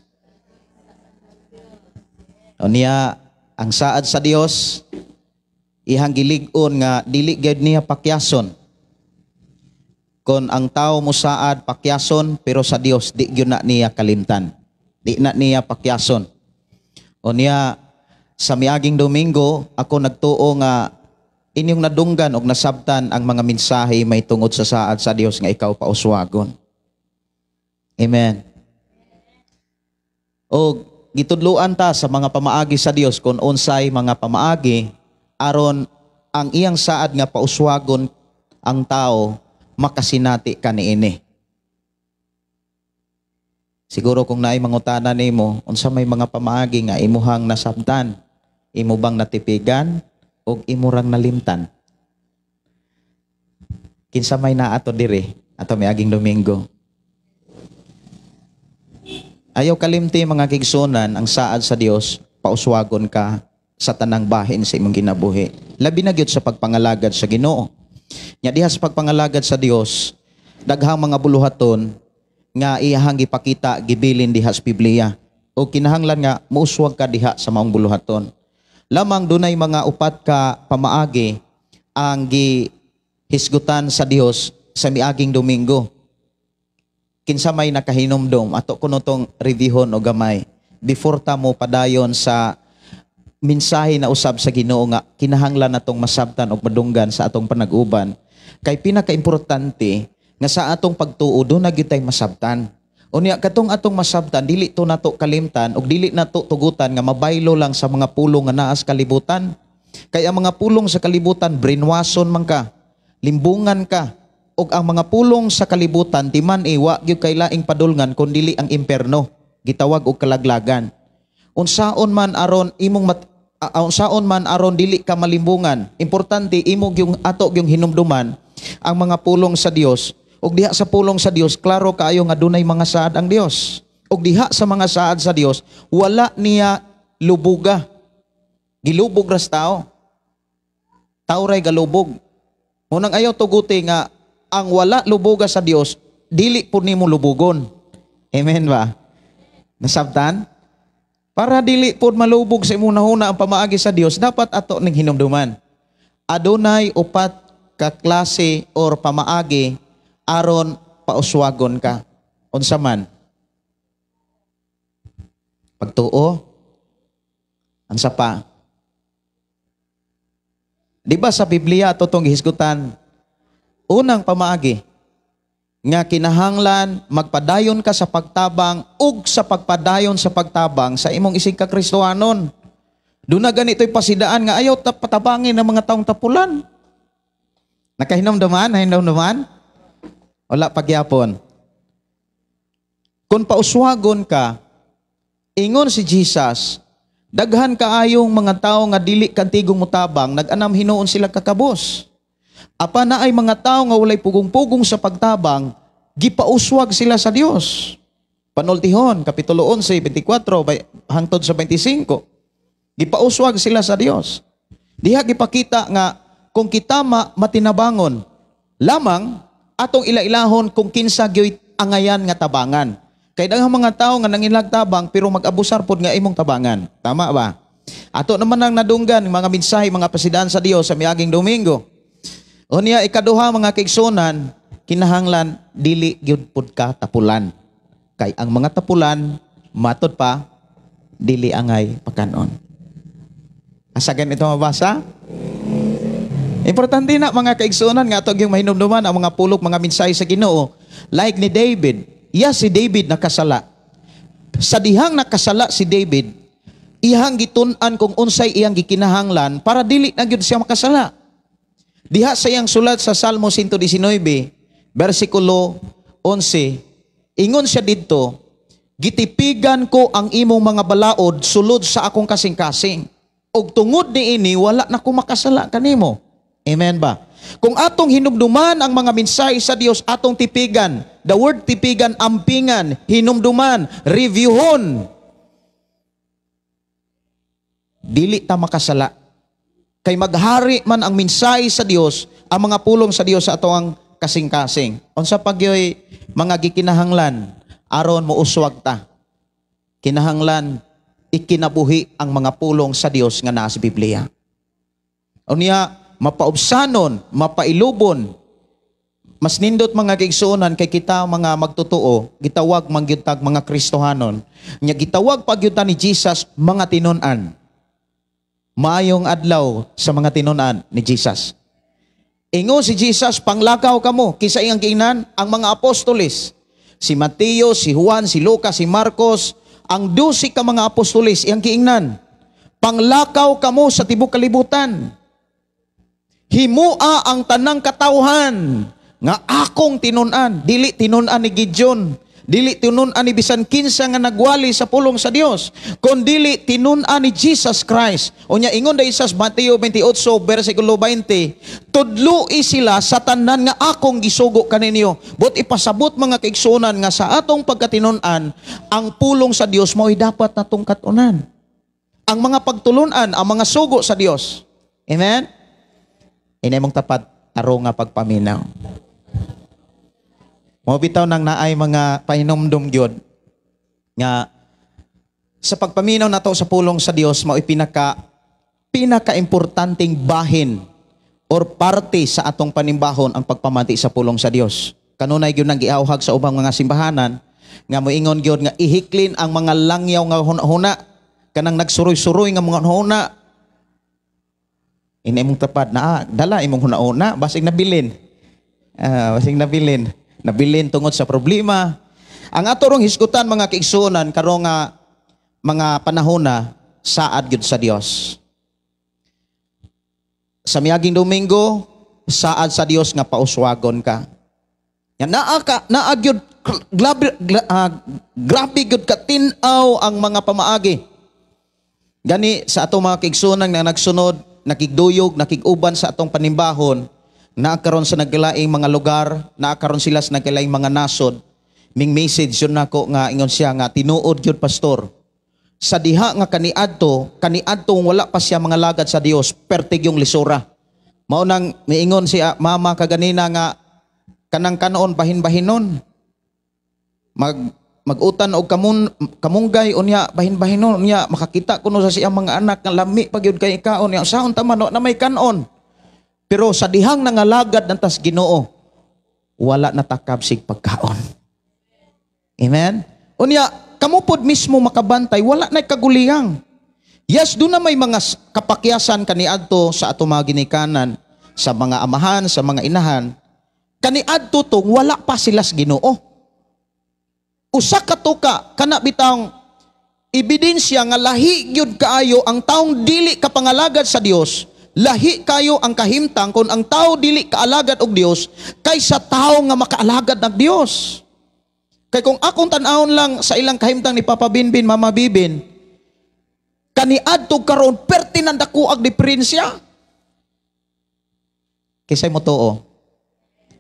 O niya ang saad sa Dios ihang gilig-on nga dili gyud niya pakyason. Kon ang tao musaad pakyason, pero sa Dios di gyud na niya kalimtan. Di na niya pakyason. O niya sa miaging Domingo ako nagtuo nga inyong nadunggan og nasabtan ang mga mensahe may tungod sa saad sa Dios nga ikaw pauswagon. Amen. O gitudluan ta sa mga pamaagi sa Dios kon unsay mga pamaagi aron ang iyang saad nga pauswagon ang tao makasinati kaniini. Siguro kung naay mangutana nimo unsa may mga pamaagi nga imuhang nasabtan, imo bang natipigan og imo rang nalimtan? Kinsa may naato diri ato miaging Domingo? Ayaw kalimti mga kigsunan, ang saad sa Dios pauswagon ka sa tanang bahin sa imong kinabuhi. Labi na gyud sa pagpangalagad sa Ginoo. Nya diha sa pagpangalagad sa Dios, daghang mga buluhaton nga iyahang gipakita gibilin diha sa Biblia. O kinahanglan nga mouswag ka diha sa maong buluhaton. Lamang dunay mga upat ka pamaagi ang gihisgutan sa Dios sa miaging Domingo. Kinsa may nakahinumdom ato kuno tong reviewon o gamay before ta mo padayon sa mensahe na usab sa Ginoo nga kinahanglan natong masabtan og madunggan sa atong panag-uban. Kay pinakaimportante nga sa atong pagtuo do na gyud tay masabtan. Unya katong atong masabtan dili to nato kalimtan og dili nato tugutan nga mabaylo lang sa mga pulong nga naa sa kalibutan. Kay ang mga pulong sa kalibutan brainwashon man ka, limbungan ka, og ang mga pulong sa kalibutan di man iwa gyud kay laing padulngan kun dili ang imperno, gitawag og kalaglagan. Unsaon man aron imong unsaon man aron dili ka malimbungan, importante imo gyung ato gyung hinumduman ang mga pulong sa Dios. Og diha sa pulong sa Dios klaro kaayo nga dunay mga saad ang Dios. Og diha sa mga saad sa Dios wala niya lubuga. Gilubog ras tao. Tao ray galubog. Munang ayaw tuguti nga ang wala lubuga sa Dios dili pud nimo lubugon. Amen ba? Nasabtan? Para dili pod malubog sa imong nahuna ang pamaagi sa Dios, dapat ato ning hinumduman. Adunay upat ka klase or pamaagi aron pauswagon ka. Unsa man? Pagtuo. Unsa pa? Di ba sa Biblia ato tong gihisgutan? Unang pamaagi nga kinahanglan magpadayon ka sa pagtabang ug sa pagpadayon sa pagtabang sa imong isig ka Kristohanon. Doon na ganito'y pasidaan nga ayaw patabangin ng mga taong tapulan. Nakahinumduman? Nahinumduman? Wala pagyapon. Kung pauswagon ka, ingon si Jesus, daghan kaayong mga tao nga dili kantigong mutabang, nag-anam hinuon sila kakabos. Apa na ay mga tao nga walay pugong-pugong sa pagtabang, gipauswag sila sa Dios. Panultihon, Kapitulo 11, 24, hangtod sa 25. Gipauswag sila sa Dios. Diha gipakita nga kung kita matinabangon, lamang atong ilailahon kung kinsa gyoy angayan nga tabangan. Kay daghang mga tao nga nangilag tabang pero mag-abusar pod nga imong tabangan. Tama ba? Ato naman ang nadunggan mga mensahe, mga pasidaan sa Dios sa miaging Domingo. Unya ikaduha mga kaigsunan, kinahanglan dili gyud pud ka tapulan. Kay ang mga tapulan matod pa dili angay pakanon. Asa ganito mabasa? Importante na mga kaigsunan nga ato gyung mahinumduman ang mga pulok, mga mensahe sa Ginoo. Like ni David, iya si David nakasala. Sa dihang nakasala si David, iyang gitun-an kung unsay iyang gikinahanglan para dili na gyud siya makasala. Diha sa iyang sulat sa Salmo 119, versikulo 11, ingon siya didto, gitipigan ko ang imong mga balaod sulod sa akong kasing-kasing. Og tungod niini wala na ko makasala kanimo. Amen ba? Kung atong hinumduman ang mga mensahe sa Dios, atong tipigan. The word tipigan, ampingan, hinumduman, reviewon. Dili ta makasala. Kay maghari man ang mensahe sa Dios, ang mga pulong sa Dios sa atong kasing-kasing. Unsa pagyoy mga gikinahanglan aron mouswag ta? Kinahanglan ikinabuhi ang mga pulong sa Dios nga naa sa Biblia. Unya mapaubsanon, mapailubon, Mas nindot, mga kaigsuonan, kay kita mga magtotoo, gitawag man gyud tag mga Kristohanon. Nya gitawag pa gyud ta ni Jesus mga tinun-an. Maayong adlaw sa mga tinun-an ni Jesus. Ingon si Jesus, "Panglakaw kamo." Kinsa iyang giingnan? Ang mga apostoles. Si Mateo, si Juan, si Lucas, si Marcos, ang 12 ka mga apostoles iyang giingnan. "Panglakaw kamo sa tibok kalibutan. Himua ang tanang katawhan nga akong tinun-an." Dili tinun-an ni Gideon, dili tinun-an ni bisan kinsa nga nagwali sa pulong sa Dios, kun dili tinun-an ni Jesus Christ. Unya ingon dai sa Mateo 28 versikulo 20, "Tudloi sila sa tanan nga akong gisugo kaninyo." But ipasabot, mga kaigsuonan, nga sa atong pagkatinun-an, ang pulong sa Dios mao'y dapat natong katunan. Ang mga pagtulunan, ang mga sugo sa Dios. Amen? Inay mong tapat, tarong nga pagpaminaw. Mao bitaw nang naay mga pahinumdum gyud nga sa pagpaminaw nato sa pulong sa Dios, mao'y pinaka pinaka-importanteng bahin or parte sa atong panimbahon ang pagpamati sa pulong sa Dios. Kanunay gyud nang giawhag sa ubang mga simbahanan nga moingon gyud nga ihiklin ang mga langyaw nga huna-huna, kanang nagsuroy-suroy nga mga huna. Ina imong tapad na dala imong huna-huna, basig nabilin. Ah, basig nabilin. Nabilin tungod sa problema. Ang ato rong hisgutan, mga kaigsuonan, karong nga mga panahon na saad gyud sa Dios. Sa miaging Domingo, saad sa Dios nga pauswagon ka. Yan naa ka naa gyud grabe, grabe gyud katin-aw ang mga pamaagi. Gani sa atong mga kaigsuonan nga nagsunod, nakigduyog, nakiguban sa atong panimbahon, naa karon sa naglaing mga lugar, naa karon sila sa naglaing mga nasod. Ming message yun nako nga ingon siya nga, "Tinuod gyud, pastor. Sa diha nga kaniadto, kaniadto wala pa siya mga lagad sa Dios, pertig yung lisura." Mao nang miingon si mama kaganina nga kanang kanoon bahin-bahinon. Mag-utan og kamunggay, unya bahin-bahinon, unya makakita kuno sa siyang mga anak nga lami pa gyud kay kaon nya saon ta man na may kanon. Pero sa dihang nangalagad ng tas Ginoo, wala na takab sig pagkaon. Amen? Unya, kamo pod mismo makabantay, wala na kaguliyang. Yes, doon na may mga kapakyasan kaniadto sa ato mga ginikanan, sa mga amahan, sa mga inahan. Kaniadto tong wala pa sila sa Ginoo. Usa ka tuka kana bitang ebidensya nga lahi gyud kaayo ang taong dili ka pangalagad sa Dios, lahi kayo ang kahimtang kung ang tao dili kaalagad og Dios kaysa tao nga makaalagad ng Dios. Kay kung akong tan-awon lang sa ilang kahimtang ni Papa Binbin, Mama Bibin, kaniadto karon perti nang dako ag diferensya. Kinsay mo tuo?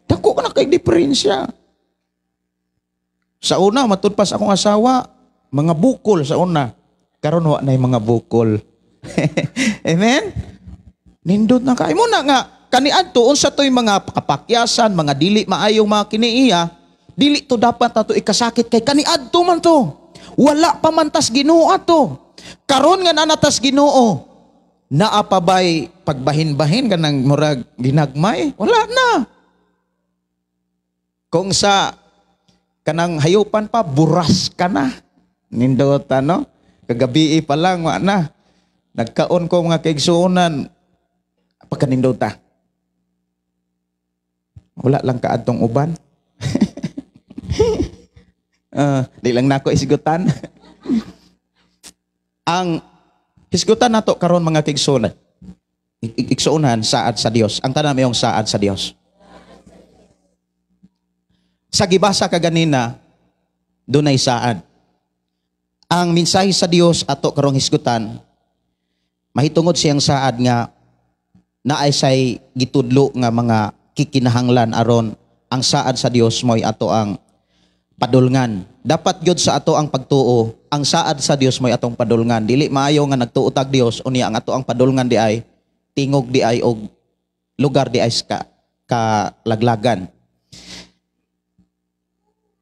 Dako ka na kay diferensya. Sa una, matud pa sa akong asawa, mga bukol sa una. Karon wa na mga bukol. Amen? Nindot na kay mo na nga kaniadto unsa to'y mga kapakyasan, mga dili maayong mga kiniiya, dili to dapat nato ikasakit kay kaniadto man to. Wala pa man tas Ginoo ato. Karon nga nanatas Ginoo, naa pa bay pagbahin-bahin kanang murag ginagmay? Wala na. Kung sa kanang hayupan pa, buras ka na. Nindot, ano? Kagabi pa lang, wa na. Nagkaon ko, mga kaigsuonan, pagkanindota. Wala lang kaadtong uban. Di lang nako isgutan. Ang hisgutan nato karon, mga kaigsuonan, igsuonan, saad sa Dios. Ang tanan mayong saad sa Dios. Sa gibasa kaganina, dunay saad. Ang mensahe sa Dios ato karong hisgutan, mahitungod siyang saad nga naay say gitudlo nga mga kikinahanglan aron ang saad sa Dios mo'y ato ang padulngan. Dapat gyud sa ato ang pagtuo, ang saad sa Dios mo'y atong padulngan. Dili maayo nga nagtuo tag Dios unya ang ato ang padulngan di ay tingog di ay og lugar di ay ka kalaglagan.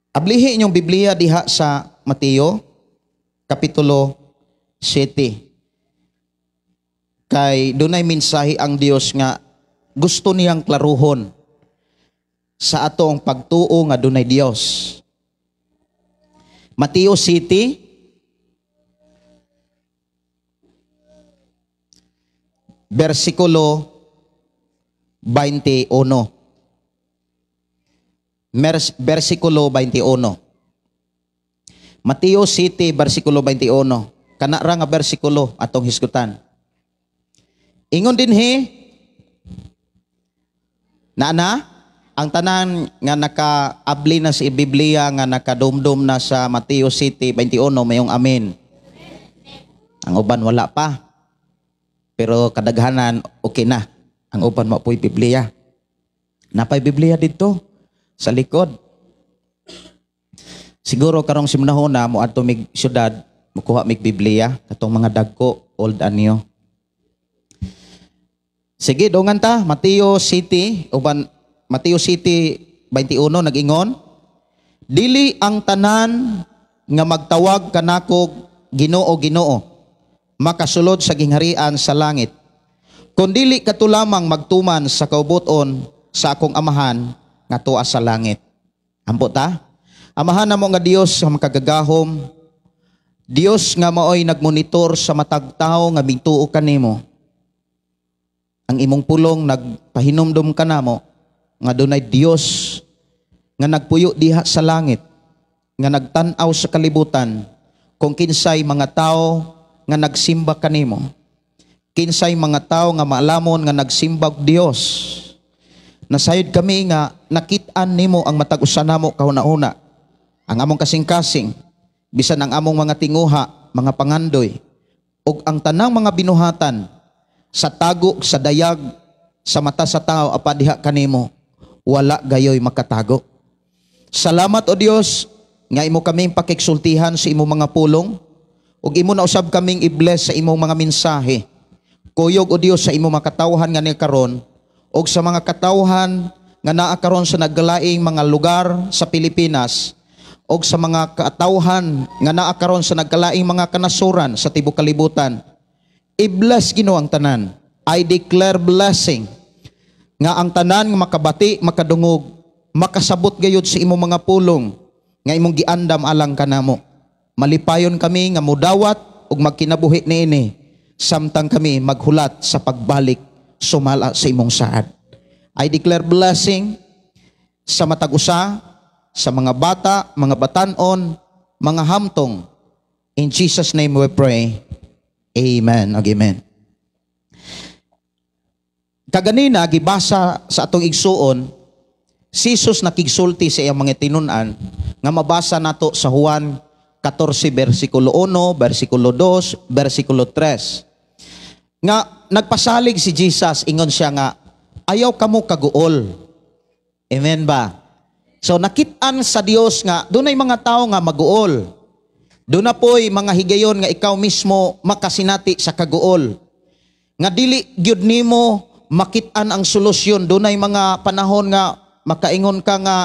Ablihi inyong Biblia diha sa Mateo Kapitulo 7. Kay dunay mensahe ang Dios nga gusto niyang klaruhon. sa atong pagtuo nga dunay Dios. Mateo City, versikulo 21. Versikulo 21. Mateo City, versikulo 21. Kana ra nga versikulo atong hisgutan. Ingon dinhi, naana, ang tanan nga nakaabli na sa Biblia, nga nakadumdum na sa Mateo City 21, mayong amen. Ang uban wala pa. Pero kadaghanan, okay na. Ang uban mo po'y Biblia. Napay Biblia dito sa likod. Siguro karong simnahon na moadto mig syudad, mukuha mig Biblia katong mga dagko old anyo. Sige, dungan ta Mateo City uban Mateo City 21 nag-ingon, dili ang tanan nga magtawag kanako Ginoo, Ginoo makasulod sa gingharian sa langit, kundili katulamang magtuman sa kaubuton sa akong amahan nga tuwa sa langit. Ampo ta? Amahan namo nga Dios nga makagagahom, Dios nga maoy nagmonitor sa matag tawo nga mituo kanimo. Ang imong pulong nagpahinumdum kanamo nga dunay Dios nga nagpuyo diha sa langit, nga nagtan-aw sa kalibutan kung kinsay mga tawo nga nagsimba kanimo, kinsay mga tawo nga maalamon nga nagsimbag Dios. Nasayod kami nga nakit-an nimo ang matag usa namo kahuna-huna, ang among kasing-kasing, bisan ang among mga tinguha, mga pangandoy, ug ang tanang mga binuhatan sa tago, sa dayag, sa mata sa tao, apa diha kanimo, wala gayoy makatago. Salamat o Dios nga imo kaming pakiksultihan sa imong mga pulong, ug imo na usab kaming i-bless sa imong mga mensahe. Kuyog o Dios sa imong mga katawhan nga karon, ug sa mga katawhan nga naa karon sa naglaing mga lugar sa Pilipinas, ug sa mga katawhan nga naa karon sa nagkalaing mga kanasuran sa tibuok kalibutan. I-bless Ginoo ang tanan. I declare blessing nga ang tanan nga makabati, makadungog, makasabot gayud sa imong mga pulong nga imong giandam alang kanamo. Malipayon kami nga mudawat ug magkinabuhi niini samtang kami maghulat sa pagbalik sumala sa imong saad. I declare blessing sa matag usa, sa mga bata, mga batan-on, mga hamtong. In Jesus' name we pray. Amen. Amen. Kaganina gibasa sa atong igsuon, si Jesus nakigsulti sa iyang mga tinun-an nga mabasa nato sa Juan 14 versikulo 1, versikulo 2, versikulo 3. Nga nagpasalig si Jesus, ingon siya nga ayaw kamo kaguol. Amen ba? So nakit-an sa Dios nga dunay mga tao nga maguol. Doon na po'y mga higayon nga ikaw mismo makasinati sa kaguol. Nga dili gyud nimo makit-an ang solusyon. Dunay mga panahon nga makaingon ka nga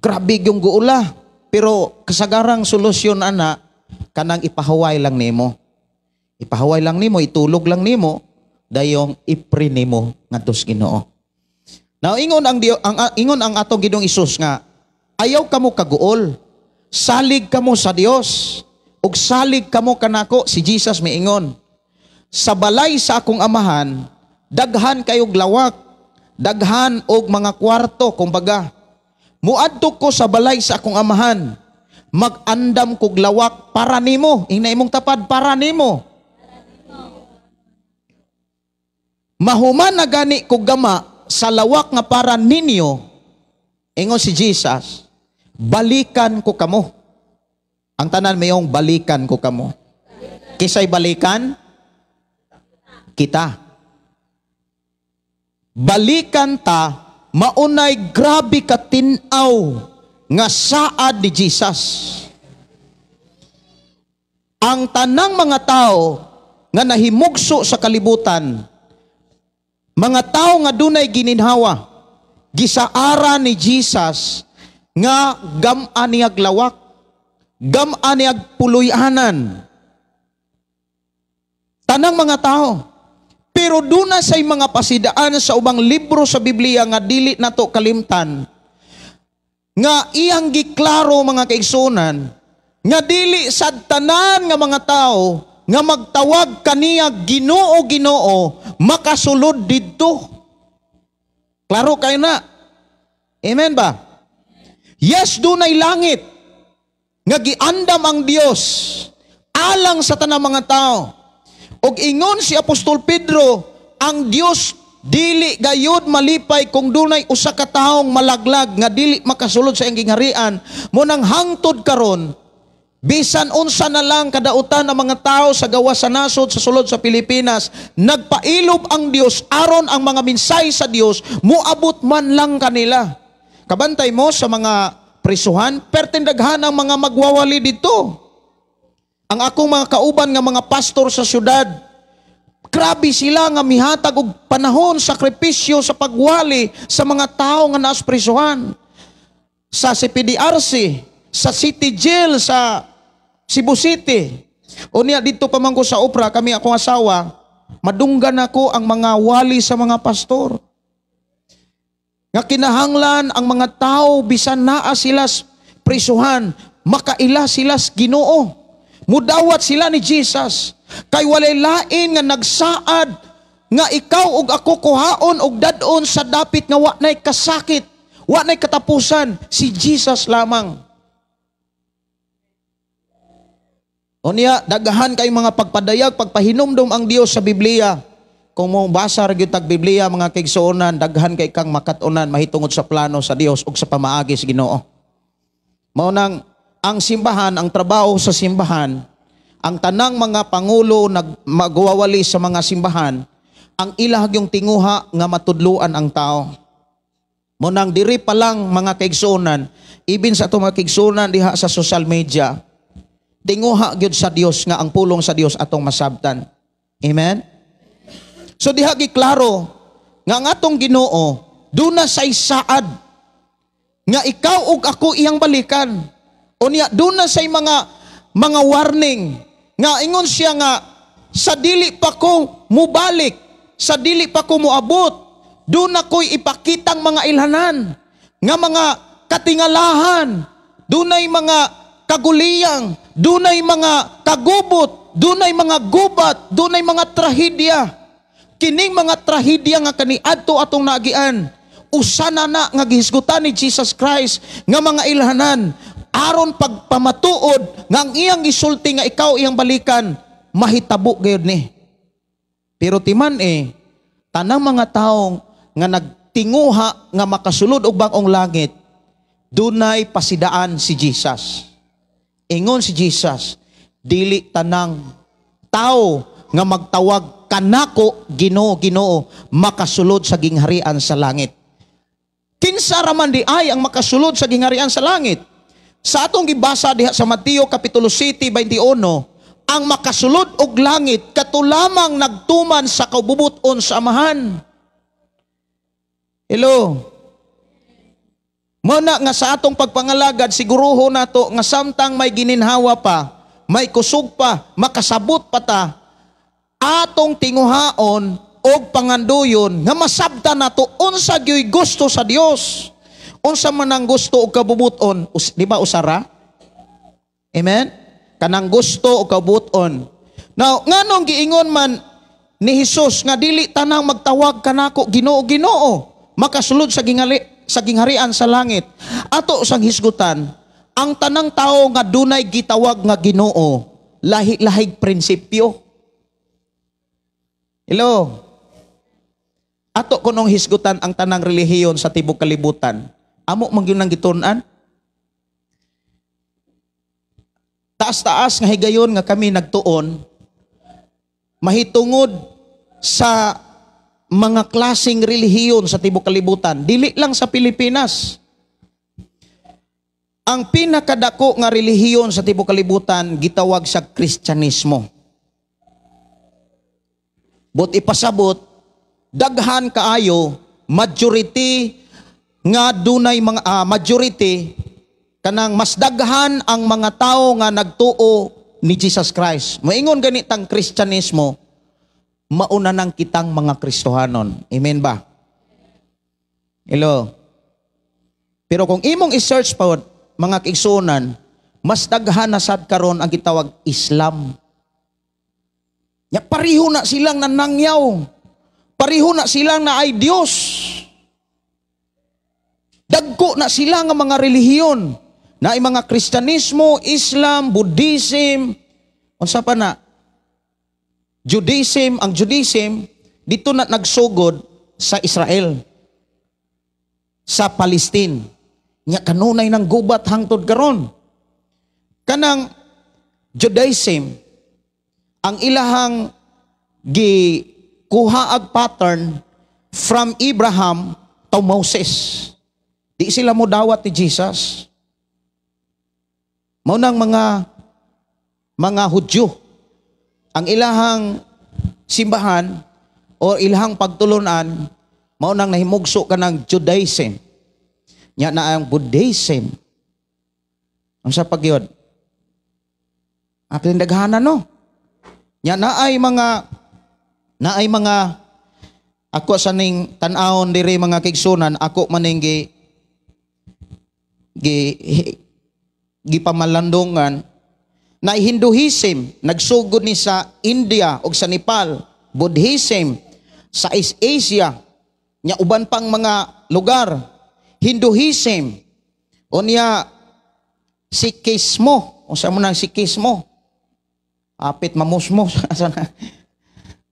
grabe yung guula. Pero kasagarang solusyon ana kanang ipahaway lang nimo. Ipahaway lang nimo, itulog lang nimo, dayong ipri nimo ngadto sa Ginoo. Now ingon ang ingon ang atong Ginoong Hesus nga ayaw kamo kaguol. Salig kamo sa Dios ug salig kamo kanako. Si Jesus miingon, sa balay sa akong amahan daghan kayog lawak, daghan og mga kwarto. Kumbaga muadto ko sa balay sa akong amahan, mag-andam kog lawak para nimo. Ingna imong tapad, para nimo. Mahuman na gani kog gama sa lawak nga para ninyo. Ingon si Jesus, balikan ko kamo. Ang tanan mayong balikan ko kamo. Kisay balikan? Kita. Balikan ta, maunay grabe katinaw nga saad ni Jesus. Ang tanang mga tao nga nahimugso sa kalibutan, mga tao nga dunay gininhawa, gisaara ni Jesus nga gam-a niyag lawak, gam-a niyag puloy-anan. Tanang mga tao. Pero duna say mga pasidaan sa ubang libro sa Biblia nga dili nato kalimtan, nga iyang giklaro, mga kaigsunan, nga dili sad tanan nga mga tao nga magtawag kaniya "Ginoo, Ginoo" makasulod didto. Klaro kayo na. Amen ba? Yes, dunay langit nga giandam ang Dios alang sa tanang mga tao. Og ingon si Apostol Pedro, ang Dios dili gayud malipay kung dunay usa ka taong malaglag nga dili makasulod sa iyang gingharian. Mao nang hangtod karon, bisan unsa na lang kadautan ng mga tao sa gawas sa nasod, sa sulod sa Pilipinas, nagpailob ang Dios aron ang mga mensahe sa Dios moabot man lang kanila. Kabantay mo sa mga prisuhan, pertindaghan ang mga magwawali dito. Ang akong mga kauban nga mga pastor sa syudad, grabe sila nga mihatag og panahon, sakripisyo sa pagwali sa mga tao nga naas prisuhan. Sa CPDRC, sa City Jail sa Cebu City. O niya dito pa man ko sa Opra, kami akong asawa, madunggan ako ang mga wali sa mga pastor. Nga kinahanglan ang mga tao bisan naa sila prisuhan, makaila sila sa Ginoo. Mudawat sila ni Jesus. Kay walay lain nga nagsaad nga ikaw ug ako kuhaon og dad-on sa dapit nga wa nay kasakit, wa nay katapusan, si Jesus lamang. O niya, daghan kay mga pagpadayag, pagpahinumdum ang Dios sa Biblia. Kung mo basa ra gyud tag Biblia, mga kaigsuonan, daghan kay kang makat-onan mahitungod sa plano sa Dios ug sa pamaagi sa Ginoo. Mao nang ang simbahan, ang trabaho sa simbahan, ang tanang mga pangulo nagmagwawali sa mga simbahan, ang ilah yung tinguha nga matudluan ang tao. Mao nang diri pa lang, mga kaigsuonan, ibin sa atong mga kaigsuonan diha sa social media, tinguha gyud sa Dios nga ang pulong sa Dios atong masabtan. Amen? So diha giklaro nga ang atong Ginoo duna say saad nga ikaw ug ako iyang balikan. O niya duna say mga warning nga ingon siya nga sa dili pa ko mubalik, sa dili pa ko moabot, duna ko'y ipakitang mga ilhanan nga mga katingalahan, dunay mga kaguliyang, dunay mga kagubot, dunay mga gubat, dunay mga trahedya. Kining mga trahedya nga kaniadto atong naagian, usa na na nga gihisgutan ni Jesus Christ nga mga ilhanan aron pagpamatuod nga ang iyang gisulti nga ikaw iyang balikan, mahitabo gayud ni. Pero timan tanang mga taong nga nagtinguha nga makasulod og bag-ong langit, dunay pasidaan si Jesus. Ingon si Jesus, dili tanang tao nga magtawag kanako "Ginoo, Ginoo" makasulod sa gingharian sa langit. Kinsa ra man di ay ang makasulod sa gingharian sa langit? Sa atong gibasa diha sa Mateo Kapitulo 7:21, ang makasulod og langit katulamang nagtuman sa kaububuton sa Amahan. Hello. Mao na nga sa atong pagpangalagad, siguruho nato nga samtang may gininhawa pa, may kusog pa, makasabot pa ta, atong tinguhaon og panganduyon nga masabta nato unsa gyuy gusto sa Dios. Unsa man ang gusto og kabubuton, di ba usara? Amen? Kanang gusto og kabubuton. Now, nganong giingon man ni Hesus nga dili tanang magtawag kanako "Ginoo, Ginoo" makasulod sa gingharian sa langit? Ato sang hisgutan, ang tanang tao nga dunay gitawag nga Ginoo, lahi-lahig prinsipyo. Hello. Ato kunong hisgutan ang tanang relihiyon sa tibok kalibutan. Amo man gyud nang gitun-an. Taas-taas nga higayon nga kami nagtuon mahitungod sa mga klaseng relihiyon sa tibok kalibutan, dili lang sa Pilipinas. Ang pinakadako nga relihiyon sa tibok kalibutan gitawag sa Kristyanismo. But ipasabot, daghan kaayo majority nga dunay mga majority kanang mas daghan ang mga tao nga nagtuo ni Jesus Christ. Moingon ganitang Kristyanismo, Mauna nang kitang mga Kristohanon. Amen ba? Hello? Pero kung imong i-search pa, mga kaigsuonan, mas daghan na sad karon ang gitawag Islam. Ya, pareho na silang nanangyaw. Pareho na silang na ay Dios. Dagko na sila nga mga relihiyon. Na ay mga Kristiyanismo, Islam, Buddhism, unsa pa na? Judaism, ang Judaism, dito na nagsugod sa Israel, sa Palestine. Nya kanunay ng gubat hangtod karon. Kanang Judaism, ang ilahang gikuha ag pattern from Abraham to Moses. Di sila mo dawat ni Jesus. Mao nang mga Hudyo, ang ilahang simbahan o ilahang pagtulunan, mao nang nahimugso ka ng Judaism. Nya na ang Buddhism. Ang sa pagyod? Apin daghanan, no? Nya naay mga ako sa ning tan-awon diri, mga kaigsuonan, ako maning gi gi gipamalandungan na Hinduism nagsugod ni sa India ug sa Nepal, Buddhism sa East Asia, nya uban pang mga lugar, Hinduism unya Sikhismo, unsa mo nang Sikhismo? Apit mamusmos asa na.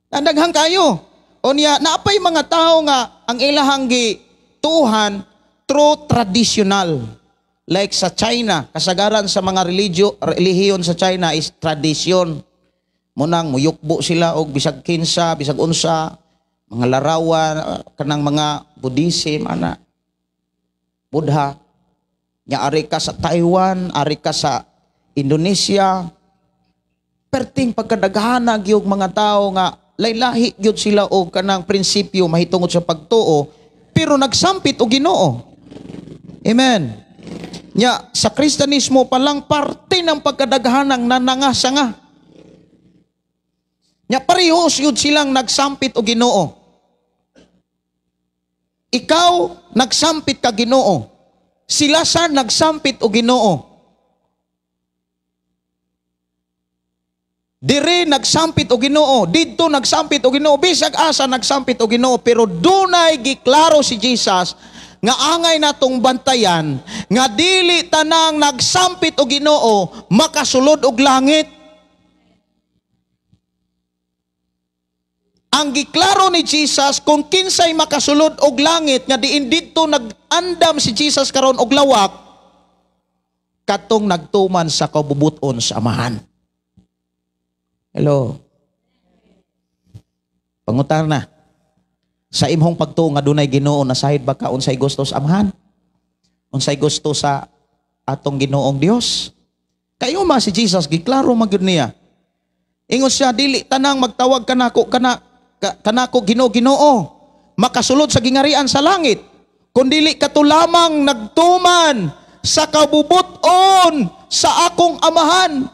Nadaghang kayo. Unya naapay mga tao nga ang ilahang gituhan through traditional. Like sa China, kasagaran sa mga relihiyon sa China is tradisyon. Munang muyukbo sila og bisag kinsa, bisag unsa, mga larawan, kanang mga Buddhism, ana, Buddha. Nya ari ka sa Taiwan, ari ka sa Indonesia. Perting pagkadaghana gyud mga tao nga laylahi gyud sila og kanang prinsipyo mahitungod sa pagtuo, pero nagsampit og Ginoo. Amen. Nya sa Kristiyanismo pa lang parte ng pagkadaghanang nanangasa nga. Nya parehos yun silang nagsampit og Ginoo. Ikaw nagsampit ka Ginoo. Sila sa nagsampit og Ginoo. Dire nagsampit og Ginoo, didto nagsampit og Ginoo, bisag asa nagsampit og Ginoo, pero dunay giklaro si Jesus nga angay natong bantayan nga dili tanang nagsampit og Ginoo makasulod og langit. Ang giklaro ni Jesus kung kinsay makasulod og langit nga diin didto nag-andam si Jesus karon og lawak, katong nagtuman sa kabubuton sa Amahan. Hello. Pangutan na. Sa imong pagtuo nga dunay Ginoo, nasahid ba ka unsay gusto sa Amahan? Unsay gusto sa atong Ginoong Dios? Kayo ma si Jesus giklaro man gyud niya. Ingon siya, dili tanang magtawag kanako kanako Ginoo Ginoo makasulod sa gingarian sa langit, kun dili kato lamang nagtuman sa kabubuton sa akong Amahan.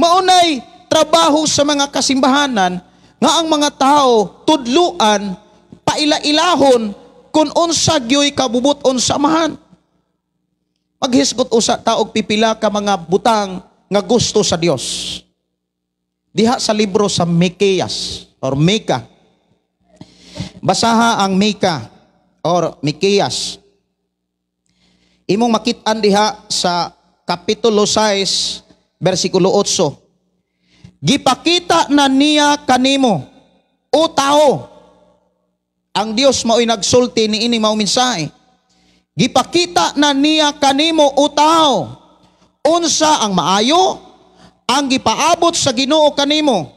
Maunay trabaho sa mga kasimbahanan nga ang mga tao tudluan, paila-ilahon kung unsa gyoy kabubuton sa Amahan. Maghisgot usa taog pipila ka mga butang nga gusto sa Dios. Diha sa libro sa Miqueas or Mika. Basaha ang Mika or Miqueas. Imong makit-an diha sa Kapitulo 6, versikulo 8. Gipakita na niya kanimo, o tao. Ang Dios mao'y nagsulti niini mao mensahe. Gipakita na niya kanimo, o tao. Unsa ang maayo, ang gipaabot sa Ginoo kanimo,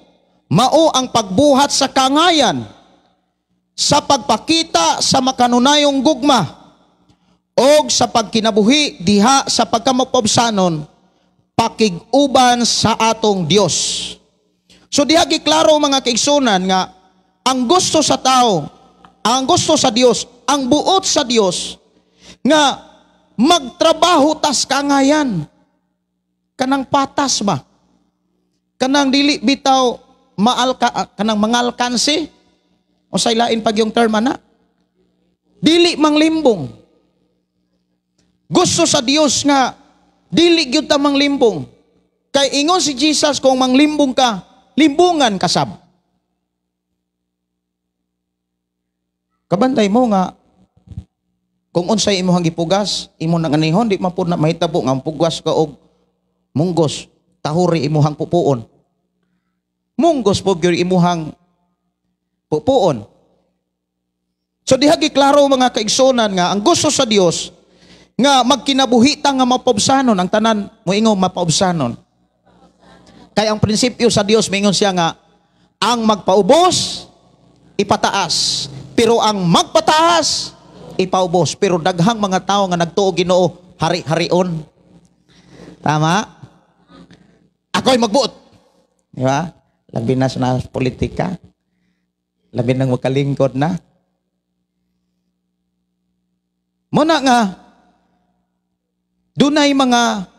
mao ang pagbuhat sa kangayan, sa pagpakita sa makanunayong gugma, og sa pagkinabuhi diha sa pagkamapobsanon, pakig-uban sa atong Dios. So diha giklaro mga kaigsunan nga ang gusto sa tao, ang gusto sa Dios, ang buot sa Dios nga magtrabaho tas kangayan. Kanang patas ba? Kanang dili bitaw maalka kanang mangalkansi o say lain pag yung term ana. Dili manglimbong. Gusto sa Dios nga dili gyud ta manglimbong. Kay ingon si Jesus, kung manglimbong ka, limbungan ka sab. Kabantay mo nga kung unsay imong gipugas, imo nang anihon, di man pud na mahitabo nga pugas ka og munggos, tahuri imuhang pupuon. Munggos po gyud imuhang pupuon. So diha giklaro mga kaigsunan nga ang gusto sa Dios nga magkinabuhi ta nga mapaubsanon ang tanan, moingon mapaubsanon. Kay ang prinsipyo sa Dios moingon siya nga ang magpaubos ipataas, pero ang magpataas ipaubos. Pero daghang mga tao nga nagtuo Ginoo hari-harion. Tama? Ako'y magbuot. Di ba? Labi na sa politika. Labi nang makalingkod na. Muna nga, dunay mga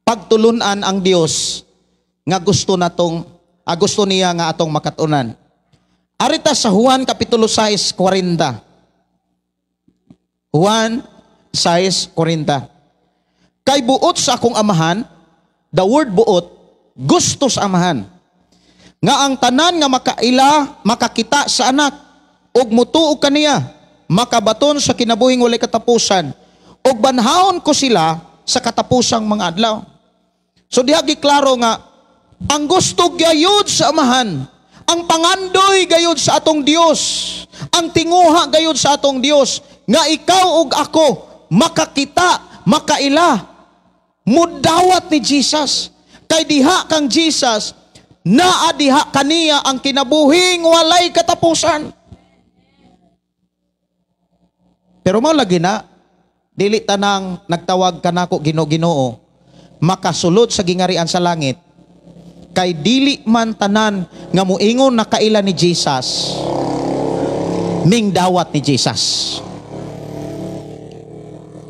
pagtulunan ang Dios nga gusto natong, gusto niya nga atong makatunan. Arita sa Juan Kapitulo 6:40. Juan 6:40. Kay buot sa akong amahan, the word buot, gusto sa amahan, nga ang tanan nga makaila, makakita sa anak, ug mutuo kaniya, makabaton sa kinabuhing walay katapusan, ug banhawon ko sila sa katapusang mga adlaw. So diha giklaro nga ang gusto gayud sa amahan, ang pangandoy gayud sa atong Dios, ang tinguha gayud sa atong Dios, nga ikaw ug ako makakita, makaila, mudawat ni Jesus. Kay diha kang Jesus, naa diha kaniya ang kinabuhing walay katapusan. Pero mao lagi na, dili tanang nagtawag kanako Ginoo, makasulod sa gingarian sa langit. Kay dili man tanan nga moingon nakaila ni Jesus, mingdawat ni Jesus.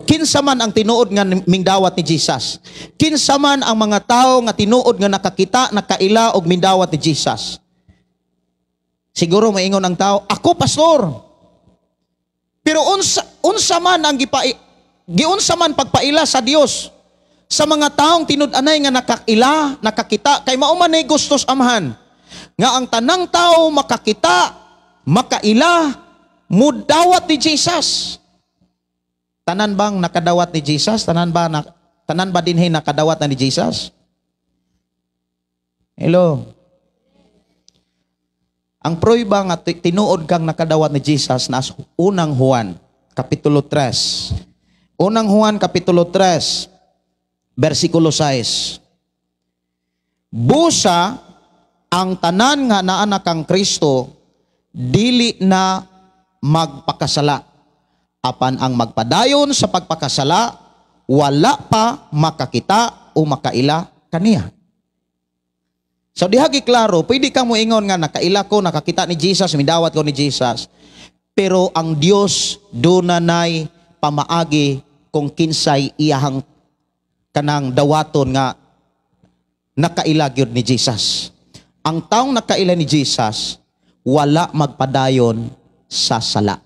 Kinsa man ang tinuod nga mingdawat ni Jesus? Kinsa man ang mga tao nga tinuod nga nakakita, nakaila og mindawat ni Jesus? Siguro maingon ang tao, ako pastor. Pero unsa man ang giunsa man pagpaila sa Dios sa mga taong tinud-anay nga nakakaila, nakakita, kay mao man nay gustos amahan nga ang tanang tao makakita, makaila, mudawat ni Jesus. Tanan bang nakadawat ni Jesus? Tanan ba dinhi nakadawat na ni Jesus? Hello. Ang prueba nga tinuod kang nakadawat ni Jesus na unang Juan kapitulo 3. Unang Juan kapitulo 3 bersikulo 6. Busa ang tanan nga naanak kang Kristo dili na magpakasala. Apan ang magpadayon sa pagpakasala, wala pa makakita o makaila kaniya. So diha giklaro, pwede kang moingon nga nakaila ko, nakakita ni Jesus, midawat ko ni Jesus. Pero ang Dios dunanay pamaagi kung kinsay iyahang kanang dawaton nga nakaila gyud ni Jesus. Ang taong nakaila ni Jesus, wala magpadayon sa sala.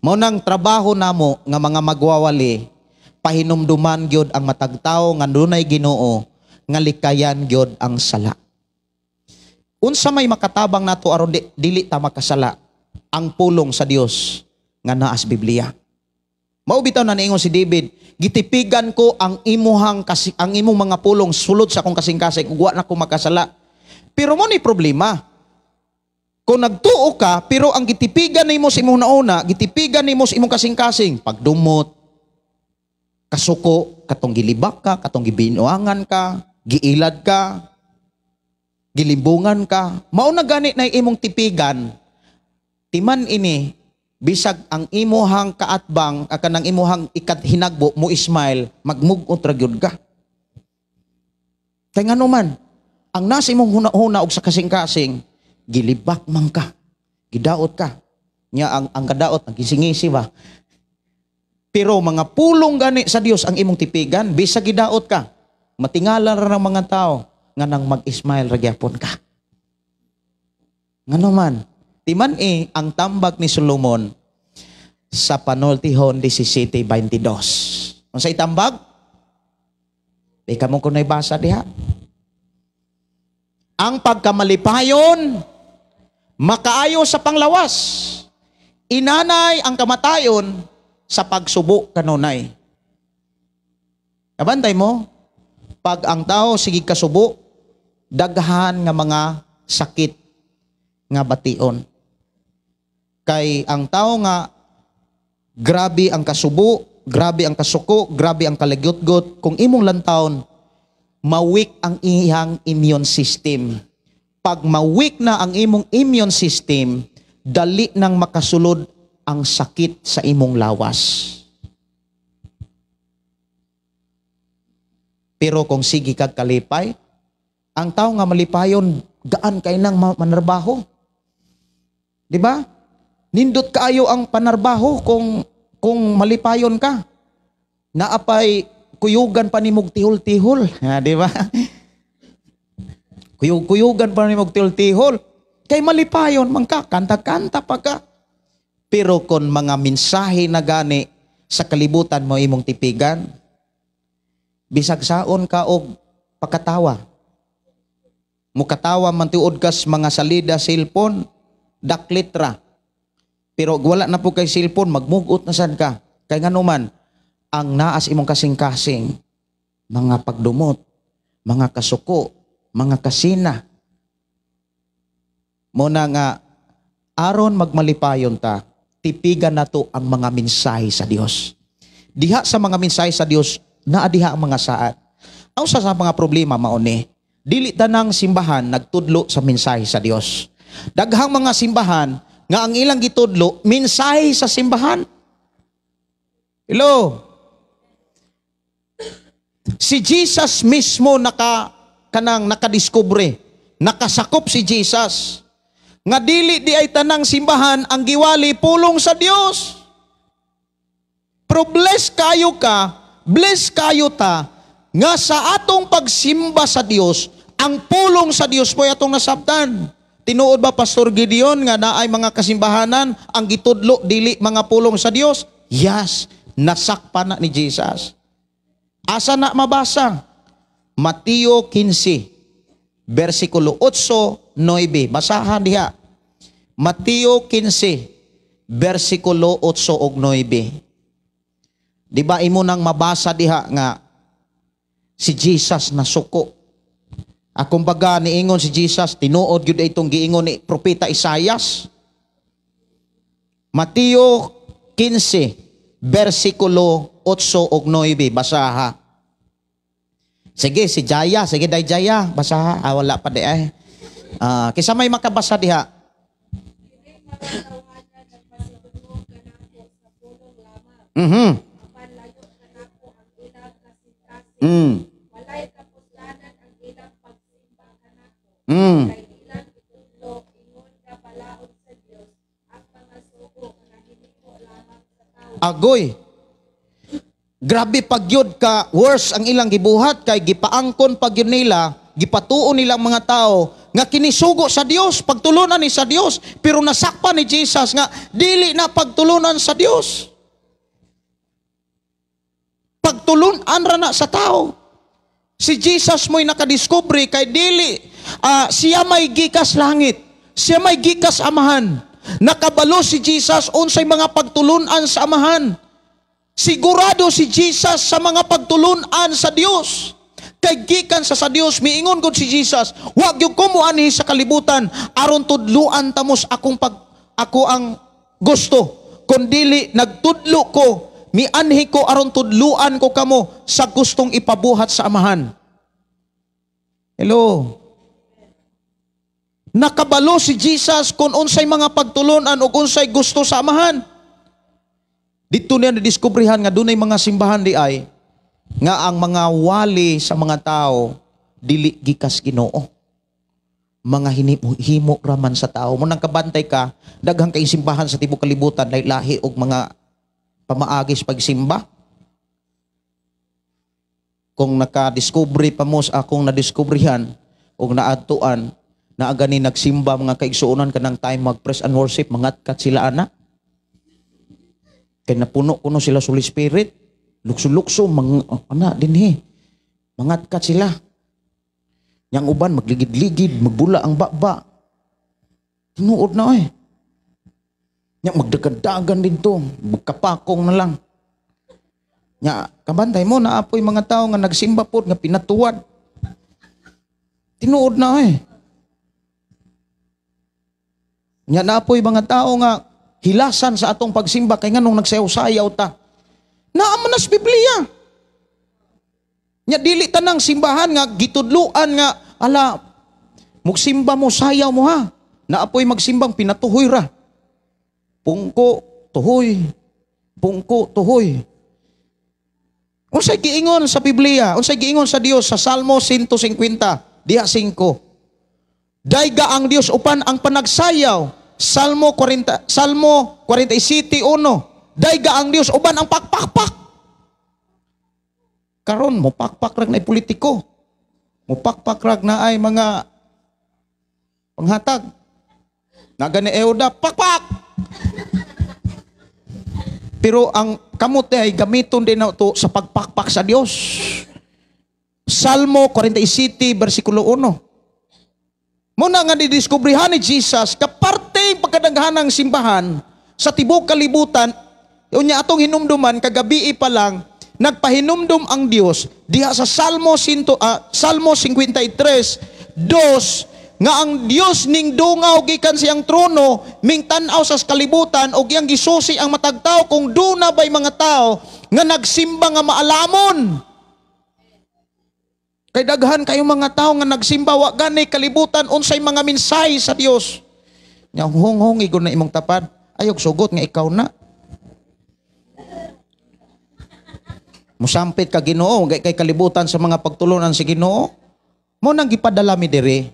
Mao nang trabaho namo nga mga magwawali, pahinumduman gyud ang matag tawo nga dunay Ginoo nga likayan gyud ang sala. Unsa may makatabang nato aron dili ta makasala? Ang pulong sa Dios nga naa sa Biblia. Mao bitaw na niingon si David, gitipigan ko ang imuhang ang imong mga pulong sulod sa akong kasing-kasing ug wa na ko makasala. Pero mo ni problema. Kung nagtuo ka, pero ang gitipigan nimo sa imong nauna, gitipigan nimo sa imong kasing-kasing, pagdumot, kasuko, katong gilibak ka, katong gibinuangan ka, giilad ka, gilimbungan ka, mao na gani na imong tipigan, timan ini, bisag ang imuhang kaatbang, kanang imuhang ikathinagbo, mo smile, magmug-ot ra gyud ka. Kay ngano man, ang nasa imong huna-huna og sa kasing-kasing, gilibak man ka, gidaot ka. Nya ang kadaot, ang gisingisi ba? Pero mga pulong gani sa Dios ang imong tipigan, bisag gidaot ka, matingala ra ng mga tao nga nang mag-smile ra gyapon ka. Ngano man? Timan eh, ang tambag ni Solomon sa Panultihon 17:22. Unsay tambag? Di ka mo kuno'y basa diha. Ang pagkamalipayon, makaayo sa panglawas. Inanay ang kamatayon sa pagsubo kanunay. Kabantay mo, pag ang tao sige kasubo, daghan nga mga sakit nga bation. Kay ang tao nga grabe ang kasubo, grabe ang kasuko, grabe ang kalagyot-got, kung imong lantawon, mawik ang iyang immune system. Pag mawik na ang imong immune system, dali nang makasulod ang sakit sa imong lawas. Pero kung sige kag kalipay, ang tao nga malipayon, gaan kay nang manarbaho. Di ba? Nindot kaayo ang panarbaho kung malipayon ka. Naapay kuyugan pa nimog tihol-tihol. Ha, di ba? Kuyugan pa nimog tihol-tihol. Kay malipayon man ka, kanta-kanta pa ka. Pero kung mga mensahe na gani sa kalibutan mo imong tipigan, bisag saon ka og pakatawa. Mukatawa man tiud kas mga salida cellphone, daklit ra. Pero wala na po kay cellphone, magmugot na sad ka. Kay nganuman, ang naas imong kasing-kasing, mga pagdumot, mga kasuko, mga kasina. Muna nga, aron magmalipayon ta, tipigan nato ang mga mensahe sa Dios. Diha sa mga mensahe sa Dios, naa diha ang mga saad. Ang usa sa mga problema mao ni, dili tanang simbahan nagtudlo sa mensahe sa Dios. Daghang mga simbahan nga ang ilang gitudlo mensahe sa simbahan. Hello. Si Jesus mismo nakadiskubre, nakasakop si Jesus nga dili di ay tanang simbahan ang giwali pulong sa Dios. Pero bless kayo ka, bless kayo ta nga sa atong pagsimba sa Dios, ang pulong sa Dios po atong nasabtan. Tinuod ba Pastor Gideon nga naay mga kasimbahanan ang gitudlo dili mga pulong sa Dios? Yes, nasakpan na ni Jesus. Asa na mabasa? Mateo 15 versikulo 8, 9. Basahan diha. Mateo 15 versikulo 8 ug 9. Di ba imo nang mabasa diha nga si Jesus nasuko? Akong baga niingon si Jesus, tinuod gyud itong giingon ni Propeta Isayas. Mateo 15 versikulo 8 ug 9, basaha. Sige, si Jaya, sige day Jaya, basaha. Ah, wala pa di ay. Kisa may makabasa diha. Mhm. Mm. Mm. Agoy. Grabe pagyud ka worse ang ilang gibuhat kay gipaangkon pagyud nila, gipatuon nilang mga tao nga kinisugo sa Dios, pagtulunan ni sa Dios, pero nasakpan ni Jesus nga dili na pagtulunan sa Dios. Pagtulunan ra na sa tao. Si Jesus mo'y nakadiskubre kay dili siya may gikas langit, siya may gikas amahan. Nakabalo si Jesus unsay mga pagtulunan sa amahan. Sigurado si Jesus sa mga pagtulunan sa Dios. Kay gikan sa Dios, miingon gud si Jesus, wa gyud ko moanhi sa kalibutan aron tudluan tamos akong ako ang gusto, kundili nagtudlo ko, mianhi ko aron tudluan ko kamo sa gustong ipabuhat sa amahan. Hello. Nakabalo si Jesus kung unsay mga pagtulunan o unsay gusto sa amahan. Dito niya nadiskubrihan nga dunay mga simbahan di ay nga ang mga wali sa mga tao dili gikas Ginoo. Mga himo raman sa tao. Munang kabantay ka, daghang kay simbahan sa tibuok kalibutan lahi og mga pamaagis pagsimba. Kung nakadiskubre pa mo sa akong nadiskubrihan og naadtuan, Naa gani nagsimba mga kaigsuonan kanang time mag praise and worship, mangatkat sila ana. Kay napuno kuno sila sa Holy Spirit. Lukso-lukso mga ana dinhi. Mangatkat sila. Yang uban magligid-ligid, magbula ang baba. Tinuod na oy. Nya magdagadagan didto, magkapakong na lang. Nya kabantay mo na apoy mga tao nga nagsimba pod nga pinatuwad. Tinuod na oy. Nya naapoy mga tao nga hilasan sa atong pagsimba kay nganong nagsayaw-sayaw ta. Naa man na sa Biblia. Nya dili tanang simbahan nga gitudluan nga ala mugsimba mo sayaw mo ha. Naapoy magsimbang pinatuhoy ra. Pungko tuhoy. Pungko tuhoy. Unsay giingon sa Biblia? Unsay giingon sa Dios sa Salmo 150 diha 5. Dayga ang Dios upan ang panagsayaw. Salmo 40, Salmo 47:1. Dayga ang Dios uban ang pakpakpak. Karon mo pakpak rag na politiko. Mo pakpak rag na ay mga panghatag. Nagani Euda pakpak. Pero ang kamot ay gamiton din na ito sa pagpakpak sa Dios. Salmo 47 versikulo 1. Muna nga didiskubrihan ni Jesus kaparte pagkadaghanang simbahan sa tibok kalibutan, unya atong hinumduman kagabi pa lang nagpahinumdum ang Dios diha sa Salmo Salmo 53:2 nga ang Dios ning dungaw gikan siyang trono ming tan-aw sa kalibutan og iyang gisusi ang matag tawo kung duna bay mga tao nga nagsimba nga maalamon. Kay daghan kayo mga tao nga nagsimba wa gani kalibutan unsay mga mensahe sa Dios. Nya honghong igon na imong tapad, ayog sugot nga ikaw na. Musampit ka Ginoo kay kalibutan sa mga pagtulunan sa Ginoo. Mo nang gipadala mi diri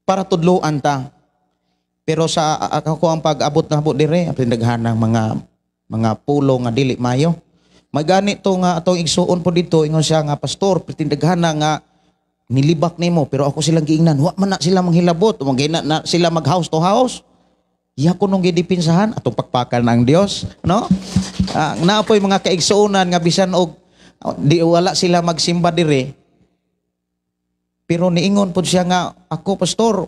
para tudloan ta. Pero sa ako ang pag-abot na abot diri, apil daghan ng mga pulo nga dili mayo. Magani to nga atong igsuon po dito, ingon siya nga pastor, pretindaghan na nga nilibak nimo, pero ako silang giingnan, wa man na sila manghilabot, magina na sila mag house to house. Iya ko nung gidipinsahan atong pakpakan ang Dios, no? Naapoy mga kaigsuonan nga bisan og di wala sila magsimba diri. Pero niingon pud siya nga ako pastor,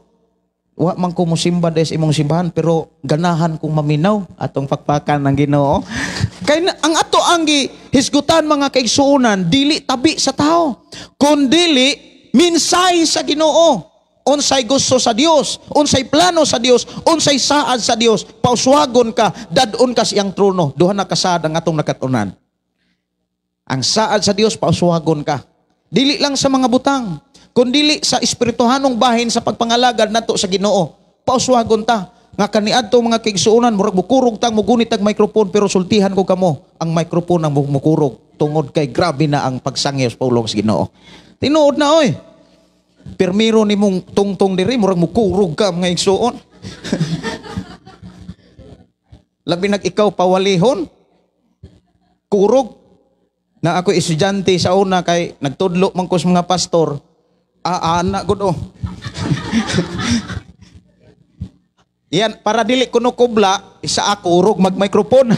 wa man ko mosimba des imong simbahan pero ganahan kong maminaw atong pakpakan ng Ginoo. Kay ang ato ang gihisgutan mga kaigsuonan dili tabi sa tao, kundili minsay sa Ginoo. Unsay gusto sa Dios, unsay plano sa Dios, unsay saad sa Dios, pauswagon ka, dadon ka siyang trono. Duha na kasaad ang atong nakatunan. Ang saad sa Dios, pauswagon ka. Dili lang sa mga butang, kundili sa espirituhanong bahin sa pagpangalagad nato sa Ginoo. Pauswagon ta. Nga kaniadto mga kaigsuonan, murag mukurog tang mugunit ang microphone pero sultihan ko kamo ang microphone ang mukurog tungod kay grabe na ang pagsangyaw sa pulong sa Ginoo. Tinuod na oy. Pirmiro nimong tungtong diri murag mukurog ka mga igsuon. Labi nag ikaw pawalihon. Kurog. Na ako estudyante sa una kay nagtudlo man ko sa mga pastor. Aana gud oh. Yan para dili kuno kubla isa ako urog mag-microphone.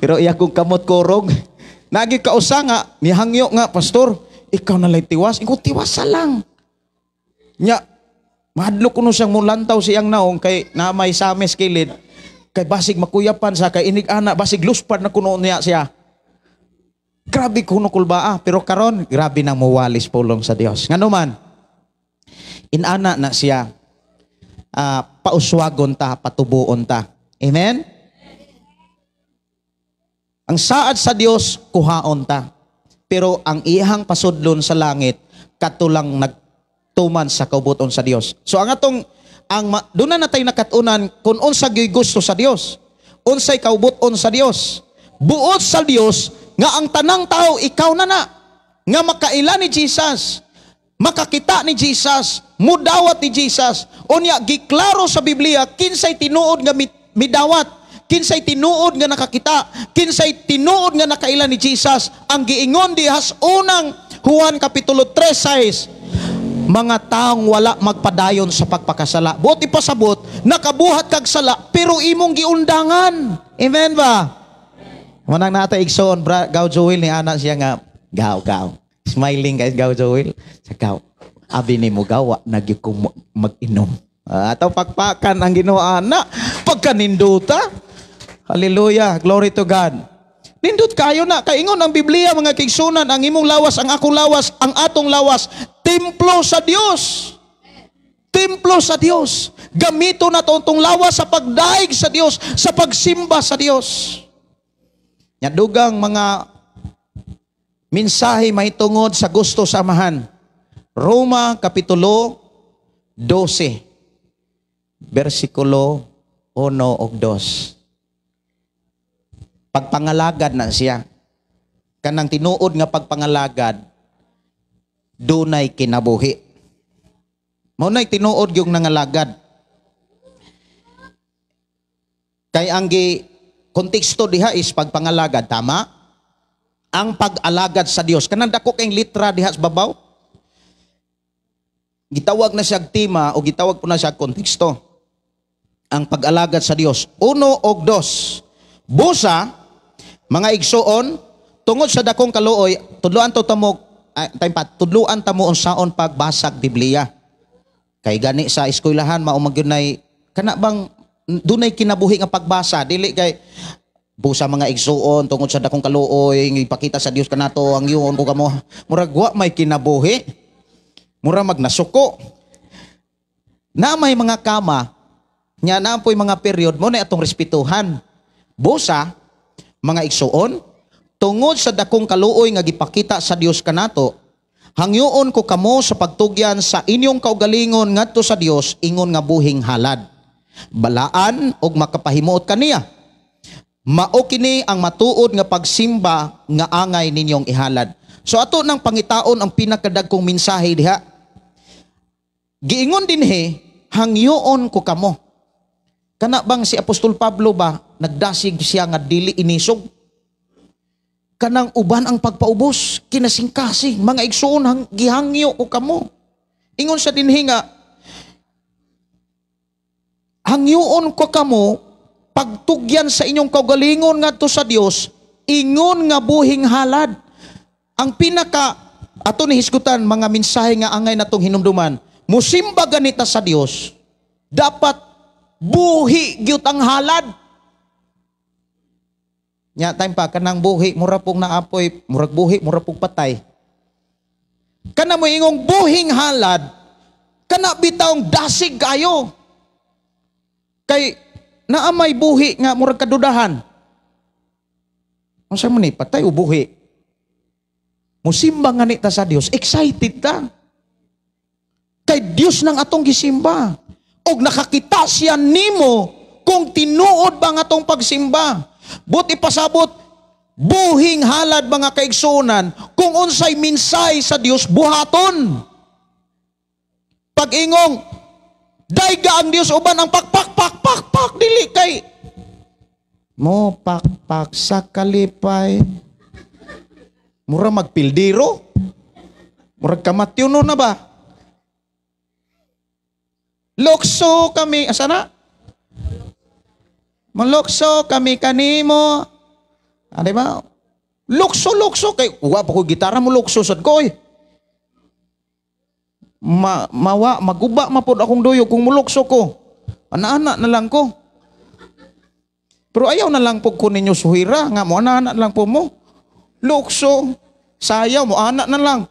Pero iya kong kamot kurog. Nagi kausa nga mihangyo nga pastor, ikaw na lay tiwas, ikaw tiwasa lang. Nya mahadlok kuno siyang mulantaw siyang naong kay na may sames kilid. Kay basig makuyapan sa kay inig ana, basig luspad na kuno niya siya. Grabe kuno kulbaa, pero karon grabe nang muwalis pulong sa Dios. Ngano man inana na siya. Pauswagon ta, patubuon ta. Amen? Ang saad sa Dios kuhaon ta. Pero ang iyang pasudlon sa langit katulang nagtuman sa kaubuton sa Dios. So ang atong doon na natay nakatunan kung unsa gyud gusto sa Dios, unsay kaubuton sa Dios. Buot sa Dios nga ang tanang tao ikaw na na nga makaila ni Jesus, makakita ni Jesus, mudawat ni Jesus. Unya giklaro sa Biblia kinsay tinuod nga midawat, kinsay tinuod nga nakakita, kinsay tinuod nga nakaila ni Jesus. Ang giingon dihas unang Juan kapitulo 3:6, Mga taong wala magpadayon sa pagpakasala. Buot ipasabot, nakabuhat kag sala, pero imong giundangan. Amen ba? Manang nata igsoon, bra, Gaw Joel ni ana siya nga, gaw, gaw. Smiling guys, Gaw Joel. Sa gaw, abi ni mo gawa, nagyo ko mag-inom. Ataw pakpakan ang Ginoo ana, pagkaninduta. Hallelujah, glory to God. Nindot kayo na, kaingon ang Biblia mga kaigsunan, ang imong lawas, ang akong lawas, ang atong lawas, templo sa Dios. Templo sa Dios. Gamito na itong lawas sa pagdaig sa Dios, sa pagsimba sa Dios. Nya dugang mga mensahe mahitungod sa gusto sa Amahan. Roma Kapitulo 12, versikulo 1 ug 2. Pagpangalagad na siya. Kanang tinuod nga pagpangalagad, dunay kinabuhi. Mao nay tinuod yung nangalagad. Kay ang gi konteksto diha is pagpangalagad, tama? Ang pag-alagad sa Dios. Kanang dako kay litra diha sa babaw. Gitawag na siya tema o gitawag po na siya konteksto. Ang pag-alagad sa Dios. 1 ug 2. Busa, mga igsuon, tungod sa dakong kaluoy, tudluan to tamo, time pa, tudluan tamo unsaon pagbasag Biblia. Kay gani sa eskwelahan mao magyunay kana bang dunay kinabuhi nga pagbasa, dili kay busa mga igsuon tungod sa dakong kaluoy ipakita sa Dios kanato ang yuon ko kamo, murag wa may kinabuhi, mura magnasuko. Na may mga kama nya na poy mga period mo na atong respetuhan. Busa mga igsuon, tungod sa dakong kaluoy nga gipakita sa Dios kanato, hangyoon ko kamo sa pagtugyan sa inyong kaugalingon ngadto sa Dios ingon nga buhing halad, balaan og makapahimuot kaniya. Mao kini ang matuod nga pagsimba nga angay ninyong ihalad. So ato nang pangitaon ang pinakadagkong mensahe diha. Giingon dinhi, hangyoon ko kamo. Kana bang si Apostol Pablo ba nagdasig siya nga dili inisog? Kanang uban ang pagpaubos, kinasingkasing, mga igsuon, gihangyo ko kamo. Ingon sa dinhi nga, hangyoon ko kamo, pagtugyan sa inyong kaugalingon ngadto sa Dios, ingon nga buhing halad. Ang pinaka, ato ni hisgutan, mga mensahe nga angay natong hinumduman, musimba ganita sa Dios, dapat buhi gyud ang halad. Nya time pa kanang buhi mura pong naapoy, murag buhi mura pong patay. Kana mo ingong buhing halad, kana bitawng dasig kayo. Kay naa may buhi nga murag kadudahan. Unsa man ni patay o buhi? Musimba nga ni ta sa Dios, excited ta. Kay Dios nang atong gisimba. Og nakakita siya nimo kung tinuod ba ang atong pagsimba. But ipasabot, buhing halad mga kaigsunan, kung unsay minsay sa Dios buhaton. Pag-ingong, dayga ang Dios uban ang pakpak, pak, pak, pak, dili kay mo pakpak sa kalipay. Mura magpildiro. Murag kamatyo no na ba? Lukso kami, asa na? Malukso kami kanimo. Ano ba? Lukso, lukso. Kay, uwa pa ko gitara mo, lukso sad ko eh. Mawa, maguba mapod akong duyo kung mulukso ko. Ana-ana na lang ko. Pero ayaw na lang po ko ninyo suhira. Nga mo, ana-ana na lang po mo. Lukso, sayaw mo, ana na lang.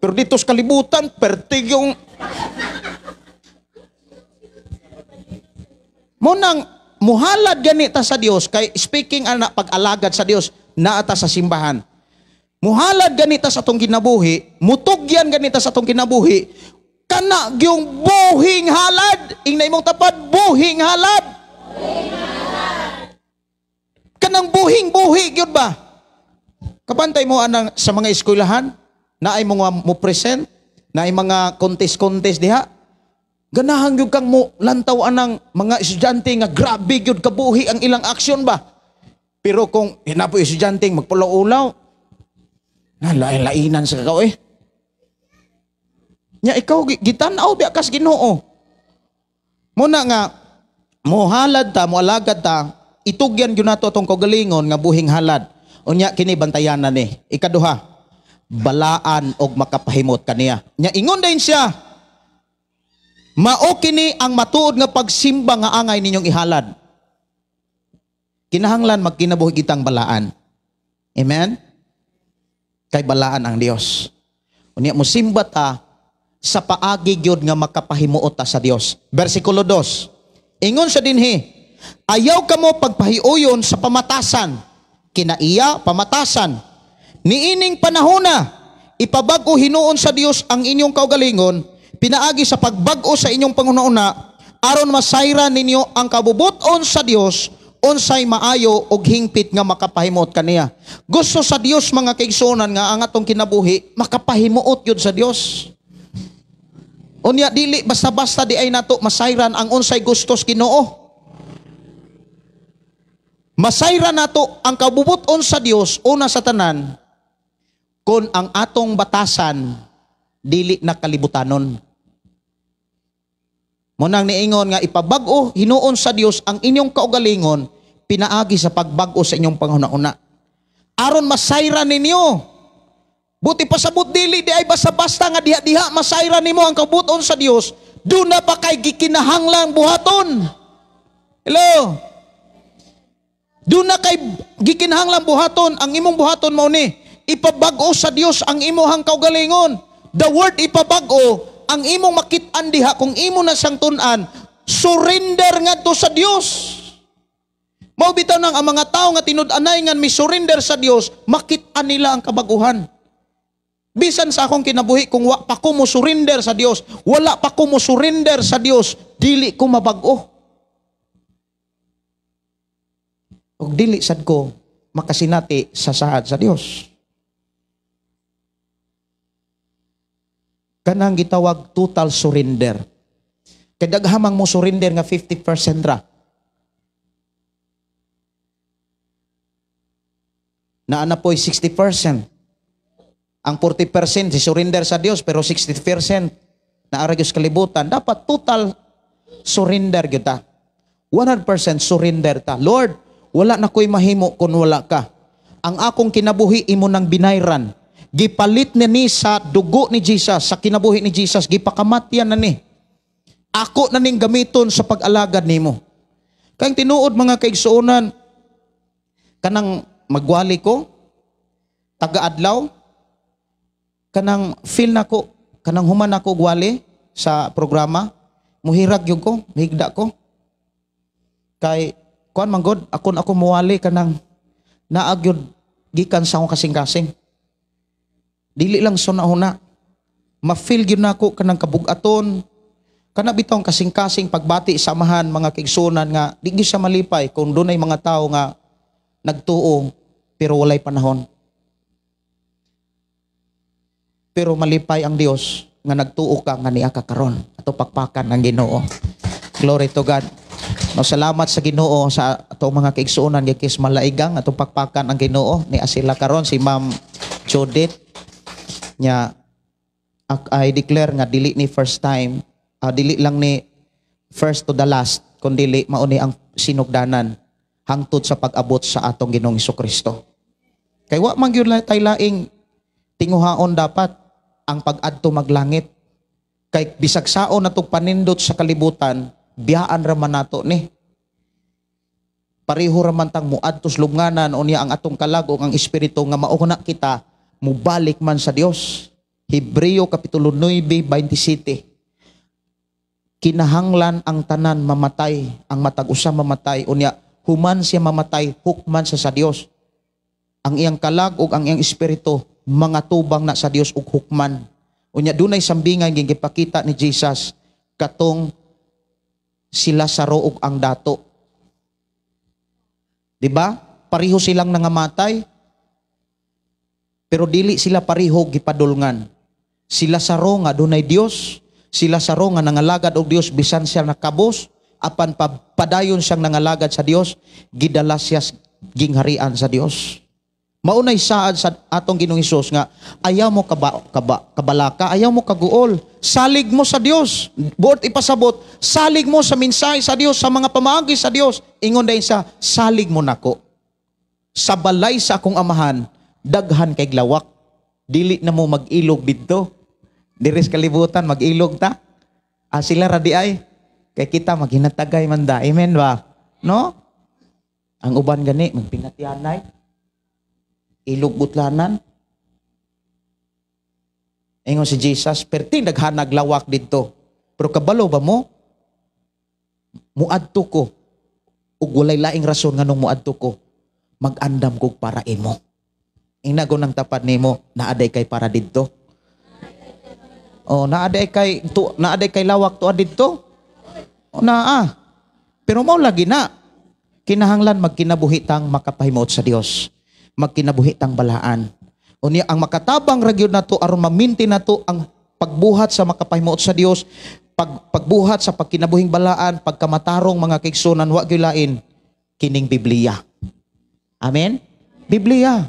Pero dito sa kalibutan, pertig yung... Munang muhalad ganita sa Dios, kay speaking ana pag-alagad sa Dios naata sa simbahan. Muhalad ganita sa atong kinabuhi, mutugyan ganita sa atong kinabuhi, kana gyung buhing halad. Ingna imong tapad, buhing halad. Kanang buhing-buhi gyud ba? Kabantay mo anang sa mga eskwelahan, naay mga mo present, naay mga contest-contest diha. Ganahan gyud kang mo lantaw anang mga estudyante nga grabe gyud kabuhi ang ilang aksyon ba. Pero kung hinapo estudyante magpulaw-ulaw, nalain-lainan sa kakao eh. Nya ikaw gitan-aw biya kas Ginoo. Muna nga mohalad ta, moalagad ta, itugyan gyud nato atong kaugalingon nga buhing halad. Unya kini bantayanan ni. Ikaduha, balaan og makapahimot kaniya. Nya ingon din siya, mao kini ang matuod nga pagsimba nga angay ninyong ihalad. Kinahanglan magkinabuhi kitang balaan. Amen? Kay balaan ang Dios. Unya mosimba ta sa paagi gyud nga makapahimuot ta sa Dios. Bersikulo 2. Ingon sa dinhi, ayaw kamo pagpahiuyon sa pamatasan. Kinaiya pamatasan. Niining panahona, ipabag-o hinuon sa Dios ang inyong kaugalingon, pinaagi sa pagbag-o sa inyong panghuna-una, aron masayran ninyo ang kabubuton sa Dios, unsay maayo og hingpit nga makapahimuot kaniya. Gusto sa Dios mga kaigsuonan nga ang atong kinabuhi makapahimuot yun sa Dios. Unya dili basta-basta di ay nato masayran ang unsay gustos Ginoo. Masayran nato ang kabubuton sa Dios una sa tanan kon ang atong batasan dili na kalibutanon. Munang niingon nga ipabag-o hinuon sa Dios ang inyong kaugalingon pinaagi sa pagbag-o sa inyong panghuna-una. Aron masayran ninyo. Buti pasabot dili di ay basta-basta nga diha-diha masayran nimo ang kabuton sa Dios, duna pa kay gikinahanglang buhaton. Hello. Duna kay gikinahanglang buhaton, ang imong buhaton mao ni ipabag-o sa Dios ang imuhang kaugalingon. The word ipabag-o, ang imong makit-an diha kung imo na siyang tun-an, surrender ngadto sa Dios. Mao bitaw nang ang mga tawo nga tinud-anay nga mi surrender sa Dios, makit-an nila ang kabaguhan. Bisan sa akong kinabuhi kung wa pa ko mo surrender sa Dios, wala pa ko mo surrender sa Dios, dili ko mabag-o. Og dili sad ko makasinati sa saad sa Dios. Kanang gitawag total surrender. Kay daghamang mo surrender nga 50% ra. Naa na po'y 60%. Ang 40% si surrender sa Dios pero 60% naara gyud sa kalibutan. Dapat total surrender gyud ta. 100% surrender ta. Lord, wala na ko'y mahimo kung wala ka. Ang akong kinabuhi imo nang binayran. Gipalit na ni sa dugo ni Jesus, sa kinabuhi ni Jesus, gipakamatyan na ni. Ako na ning gamiton sa pag-alagad nimo. Kayang tinuod mga kaigsuonan, kanang magwali ko, taga-adlaw, kanang feel nako, kanang human ako gwali sa programa, muhirag gyud ko, mihigda ko. Kay kuan man god, akon ako muwali kanang naag gyud gikan sa akong kasing-kasing. Dili lang suna-huna. Ma-feel gyud nako kanang kabugaton. Kana bitong kasing-kasing pagbati samahan mga kaigsuonan nga di gyud siya malipay kung dunay mga tawo nga nagtuo pero walay panahon. Pero malipay ang Dios nga nagtuo ka nga niya ka karon. Ato pakpakan ang Ginoo. Glory to God. No, salamat sa Ginoo sa atong mga kaigsuonan gikis malaigang atong pakpakan ang Ginoo ni asila karon si Ma'am Judith nya. I declare nga dili ni first time, dili lang ni first to the last, kun dili mao ni ang sinugdanan hangtod sa pag-abot sa atong Ginoong Hesukristo. Kay wa man gyud tay laing tinguhaon dapat ang pag-adto maglangit. Kay bisag saon natong panindot sa kalibutan, biyaan ra man nato ni. Pareho ra man tang muadto sa lubnganan unya ang atong kalag ug ang espiritu nga mao na kita mubalik man sa Dios. Hebreo kapitulo 9:27. Kinahanglan ang tanan mamatay, ang matag usa mamatay unya human siya mamatay, hukman siya sa Dios. Ang iyang kalag ug ang iyang espiritu mga tubang na sa Dios ug hukman. Unya dunay sambingay gipakita ni Jesus katong sila sa roog ang dato. Di ba? Pareho silang nangamatay pero dili sila pareho gipadulngan. Sila sa ro nga dunay Dios, sila sa ro nga nangalagad og Dios bisan siya nakabos, apan padayon siyang nangalagad sa Dios, gidala siya gingharian sa Dios. Maunay saad sa atong Ginoong Hesus nga ayaw mo kabalaka, ayaw mo kaguol. Salig mo sa Dios. Buot ipasabot, salig mo sa mensahe sa Dios, sa mga pamaagi sa Dios. Ingon dayon sa salig mo nako. Sa balay sa akong amahan, daghan kay lawak. Dili na mo mag-ilog didto. Diri sa kalibutan mag-ilog ta. Ah, sila ra di ay. Kay kita maghinatagay man da. Amen ba? No? Ang uban gani magpinatyanay. Ilog butlanan. Ingon si Jesus, perting daghanag lawak didto. Pero kabalo ba mo? Muadto ko. Ug walay laing rason nganong muadto ko. Mag-andam kog para imo. Inago ng tapad nimo, naaday kay para didto. Oh, naaday kay tu, naaday kay lawak tuad didto. O naa. Pero mao lagi na kinahanglan magkinabuhi tang makapahimuot sa Dios. Magkinabuhi tang balaan. Unya ang makatabang ra gyud nato aron maminti nato ang pagbuhat sa makapahimuot sa Dios, pagbuhat sa pagkinabuhing balaan, pagkamatarong mga kaigsunan, wa gyud lain kining Biblia. Amen? Biblia.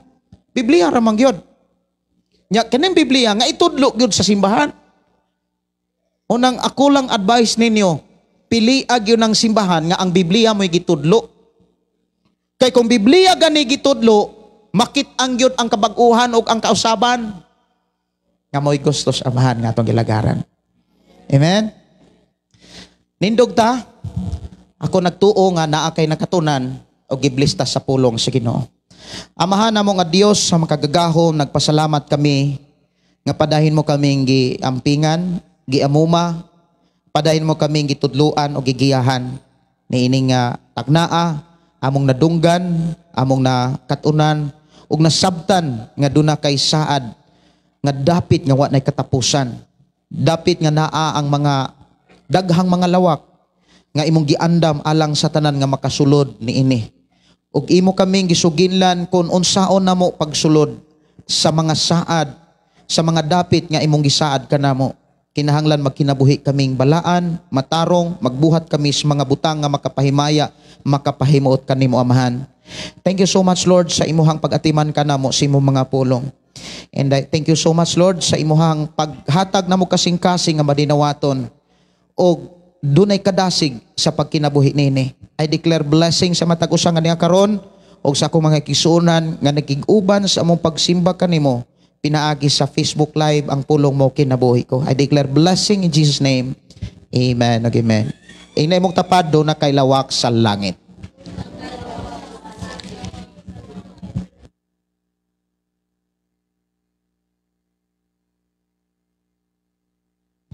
Biblia ra man gyud. Nya kining Biblia nga itudlo gyud sa simbahan. Unang ako lang advice ninyo, pili gyud ng simbahan nga ang Biblia mo'y gitudlo. Kay kung Biblia gani gitudlo, makit-ang gyud ang kabag-uhan ug ang kausaban nga mo'y gusto sa amahan nga atong gilagaran. Amen? Nindog ta, ako nagtuo nga naa kay nakatunan o giblista sa pulong sa Ginoo. Amahan namo nga Dios sa makagagahom, nagpasalamat kami nga padahin mo kaming giampingan, giamuma, padahin mo kaming gitudluan o gigiyahan niining nga tagnaa, among nadunggan, among nakatunan ug nasabtan nga duna kay saad nga dapit nga wa nay katapusan. Dapit nga naa ang mga daghang mga lawak nga imong giandam alang sa tanan nga makasulod niini. Ug imo kaming gisuginlan kon unsaon namo pagsulod sa mga saad, sa mga dapit nga imong gisaad kanamo. Kinahanglan magkinabuhi kaming balaan, matarong, magbuhat kami sa mga butang nga makapahimaya, makapahimuot kanimo Amahan. Thank you so much, Lord, sa imuhang pag-atiman kanamo sa imong mga pulong. And I thank you so much, Lord, sa imuhang paghatag namo kasing-kasing nga madinawaton og dunay kadasig sa pagkinabuhi nini. I declare blessing sa matag usa nga niya karon og sa akong mga kisuonan nga nakig-uban sa among pagsimba kanimo pinaagi sa Facebook Live ang pulong mo kinabuhi ko. I declare blessing in Jesus name. Amen. Amen. Inay mong tapad do na kay lawak sa langit.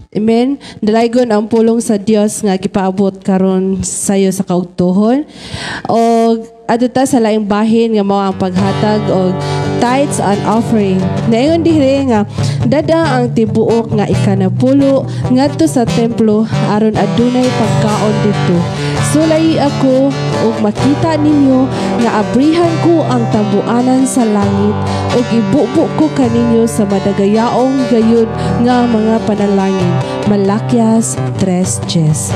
Amen. Dalaygon ang pulong sa Dios nga gipaabot karon sayo sa kaugtuhon. Og adto ta sa laing bahin nga mao ang paghatag og tithes and offering. Naingon diri nga dada ang tibuok nga ikanapulo ngadto sa templo aron adunay pagkaon didto. Sulay ako ug makita ninyo nga abrihan ko ang tambuanan sa langit ug ibubo ko kaninyo sa madagayaong gayud nga mga panalangin. Malakias 3:10.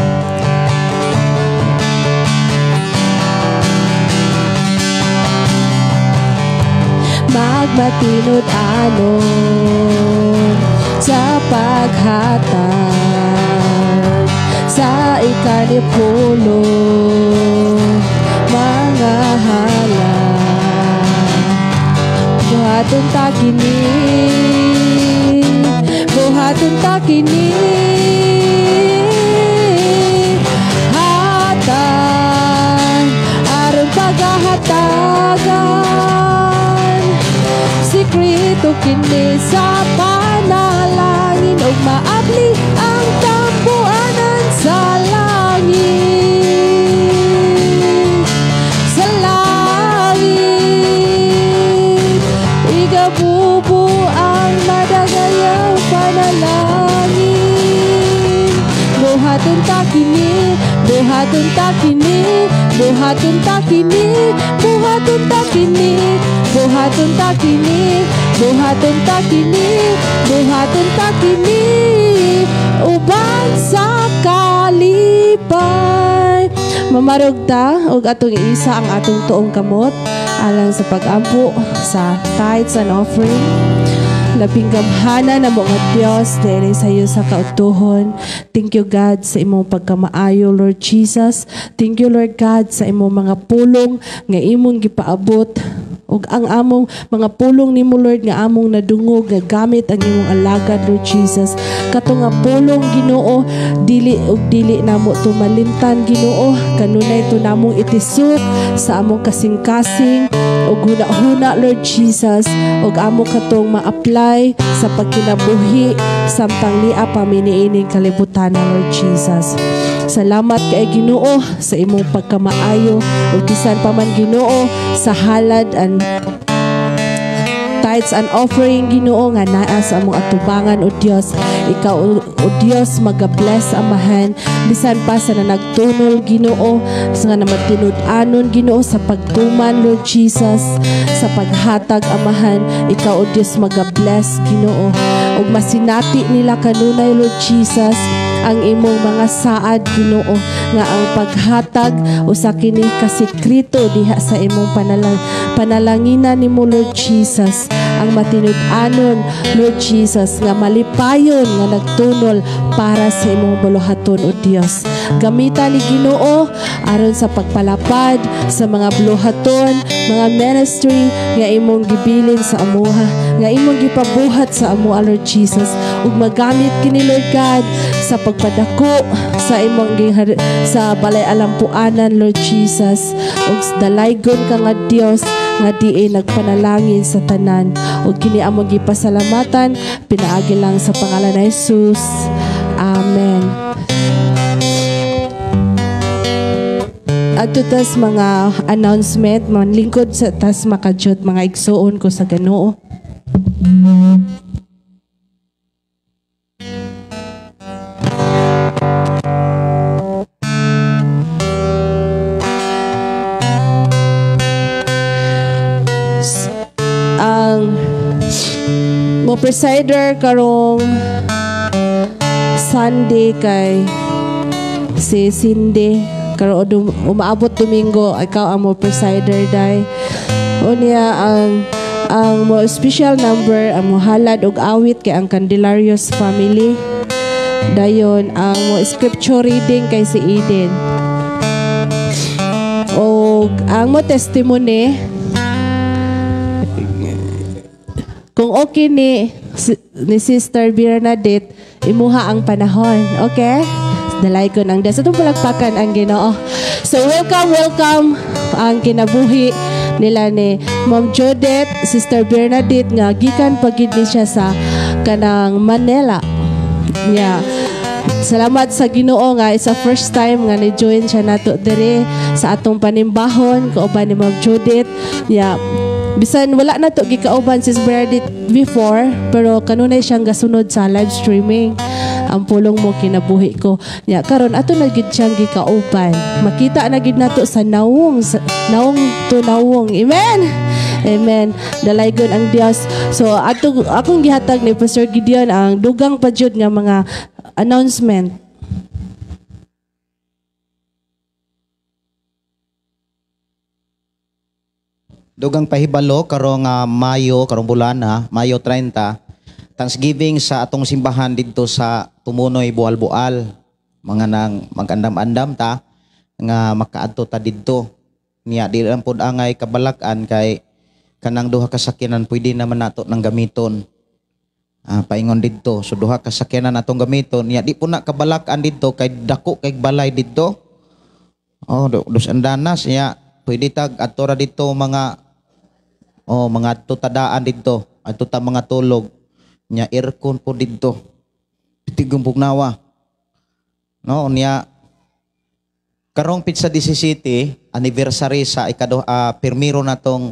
Magmatinud-anon sa paghatag sa ikanipulo mga halal. Buhaton ta kini, buhaton ta kini, hatag aron pagahatagan. Sikreto kini sa panalangin ug maabli ang tambuanan sa langit. Sa langit igabubo ang madagayang panalangin. Buhaton ta kini, buhaton ta kini, buhaton ta kini, buhaton ta kini, buhaton ta kini, buhaton ta kini, buhaton ta kini, uban sa kalipay. Mamarog ta og atong iisa ang atong tuong kamot Alang sa pag-ampo sa tithes and offering. Labing gamhana na mo nga Dios diri sa iyo sa kautuhon. Thank you, God, sa imong pagkamaayo, Lord Jesus. Thank you, Lord God, sa imong mga pulong nga imong gipaabot ug ang among mga pulong nimo, Lord, nga among nadungog nga gamit ang imong alagad, Lord Jesus. Kato nga pulong, Ginoo, dili ug dili namo to malimtan, Ginoo. Kanunay to namong itisok sa among kasing-kasing ug huna-huna, Lord Jesus, ug amo katong ma-apply sa pagkinabuhi samtang nia pa mi niining kalibutan, Lord Jesus. Salamat kay Ginoo sa imong pagkamaayo ug bisan pa man, Ginoo, sa halad and tithes and offering, Ginoo, nga naa sa among atubangan, O Dios. Ikaw, O Dios, maga-bless, Amahan, bisan pa sa nanagtunol, Ginoo, sa nga namatinud-anon, Ginoo, sa pagtuman, Lord Jesus, sa paghatag, Amahan. Ikaw, O Dios, maga-bless, Ginoo, ug masinati nila kanunay, Lord Jesus, ang imong mga saad, Ginoo, nga ang paghatag usa kini ka sekreto diha sa imong panalanginan nimo, Lord Jesus. Ang matinud-anon, Lord Jesus, nga malipayon nga nagtunol para sa imong buluhaton, O Dios. Gamita ni, Ginoo, aron sa pagpalapad sa mga buluhaton, mga ministry nga imong gibilin sa amuha, nga imong gipabuhat sa amuha, Lord Jesus, ug magamit kini, Lord God, sa pagpadako sa imong sa balay alampuanan, Lord Jesus. Ug dalaygon ka nga Dios nga diin nagpanalangin sa tanan, ug kini among gipasalamatan pinaagi lang sa pangalan ni Jesus. Amen. Adto tas mga announcement, manlingkod sa tas makajot, mga igsuon ko sa Ginoo. Ang mo presider karong Sunday kay si Cindy. Karon umaabot Domingo, ikaw ang mo presider dai. Unya ang mo special number, ang mo halad og awit kay ang Candelarios family. Dayon ang mo scripture reading kay si Eden. Og ang mo testimony, kung okay ni Sister Bernadette, imuha ang panahon. Okay? Dalay ko ng Diyos. Itong palakpakan ang Ginoo. So welcome, welcome ang kinabuhi nila ni Ma'am Judith, Sister Bernadette, nga gikan pagid ni siya sa kanang Manila. Yeah. Salamat sa Ginoo nga it's a first time nga ni-join siya nato diri sa atong panimbahon kauban ni Ma'am Judith. Yeah. Bisan wala na to gikauban si Bernadette before, pero kanunay siyang gasunod sa live streaming. Ang pulong mo kinabuhi ko. Nya karon ato na gid siyang gikauban. Makita na gid nato sa nawong, sa nawong to nawong. Amen. Amen. Dalaygon ang Dios. So ato akong gihatag ni Pastor Gideon ang dugang pa jud nga mga announcement. Dugang pahibalo karong Mayo, karong bulana, Mayo 30, Thanksgiving sa atong simbahan didto sa Tumunoy, Bual-Bual. Mga nang magandam-andam ta nga makaadto ta didto. Niya di lang pud angay kabalak-an kay kanang duha ka sakyanan pwede naman nato nang gamiton. Paingon didto. So duha ka sakyanan atong gamiton. Niya di po na kabalak-an didto kay dako kay balay didto. Oh, dos andanas niya pwede tag adto ra didto mga mga adto tadaan didto, adto ta mga tulog. Nya aircon po didto. Pitigong pugnawa. No, niya karong Pizza DC City anniversary sa ikaduha pirmiro natong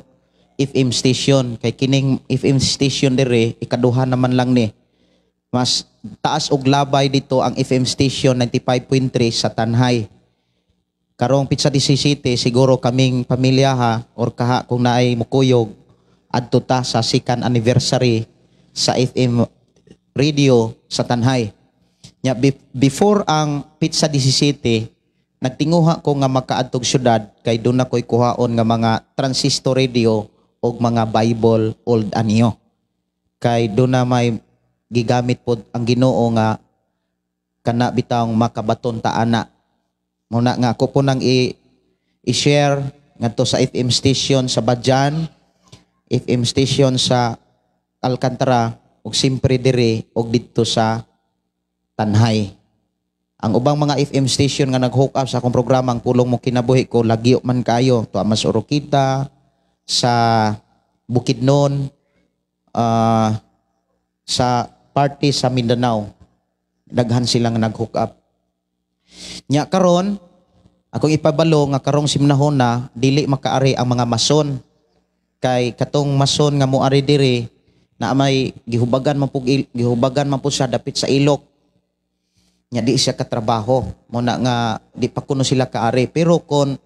FM station kay kining FM station dire ikaduha naman lang ni. Mas taas og labay dito ang FM station 95.3 sa Tanjay. Karong Pizza DC City siguro kaming pamilya ha or kaha kung naay mukuyog adto ta sa second anniversary sa FM radio sa Tanjay. Nya before ang Pizza DC City Nagtinguha ko nga makaadtog syudad kay doon na ko'y kuhaon nga mga transistor radio og mga Bible old anyo. Kay doon na may gigamit pod ang Ginoo nga kana bitawng makabaton ta ana. Muna nga ako po nang i-share ngadto sa FM station sa Badjan, FM station sa Alcantara ug simpre diri og didto sa Tanhay. Ang ubang mga FM station nga nag-hook up sa akong programa ang Pulong Mo Kinabuhi Ko, lagyo man kayo. Tuwa mas Oroquita, sa Bukidnon, sa party sa Mindanao. Daghan silang nag-hook up. Nya karon, akong ipabalo nga karong simnahon na dili makaari ang mga mason. Kay katong mason nga moari diri na may gihubagan man pud siya dapit sa ilok. Nya di siya katrabaho. Muna nga di pa kuno sila kaari. Pero kon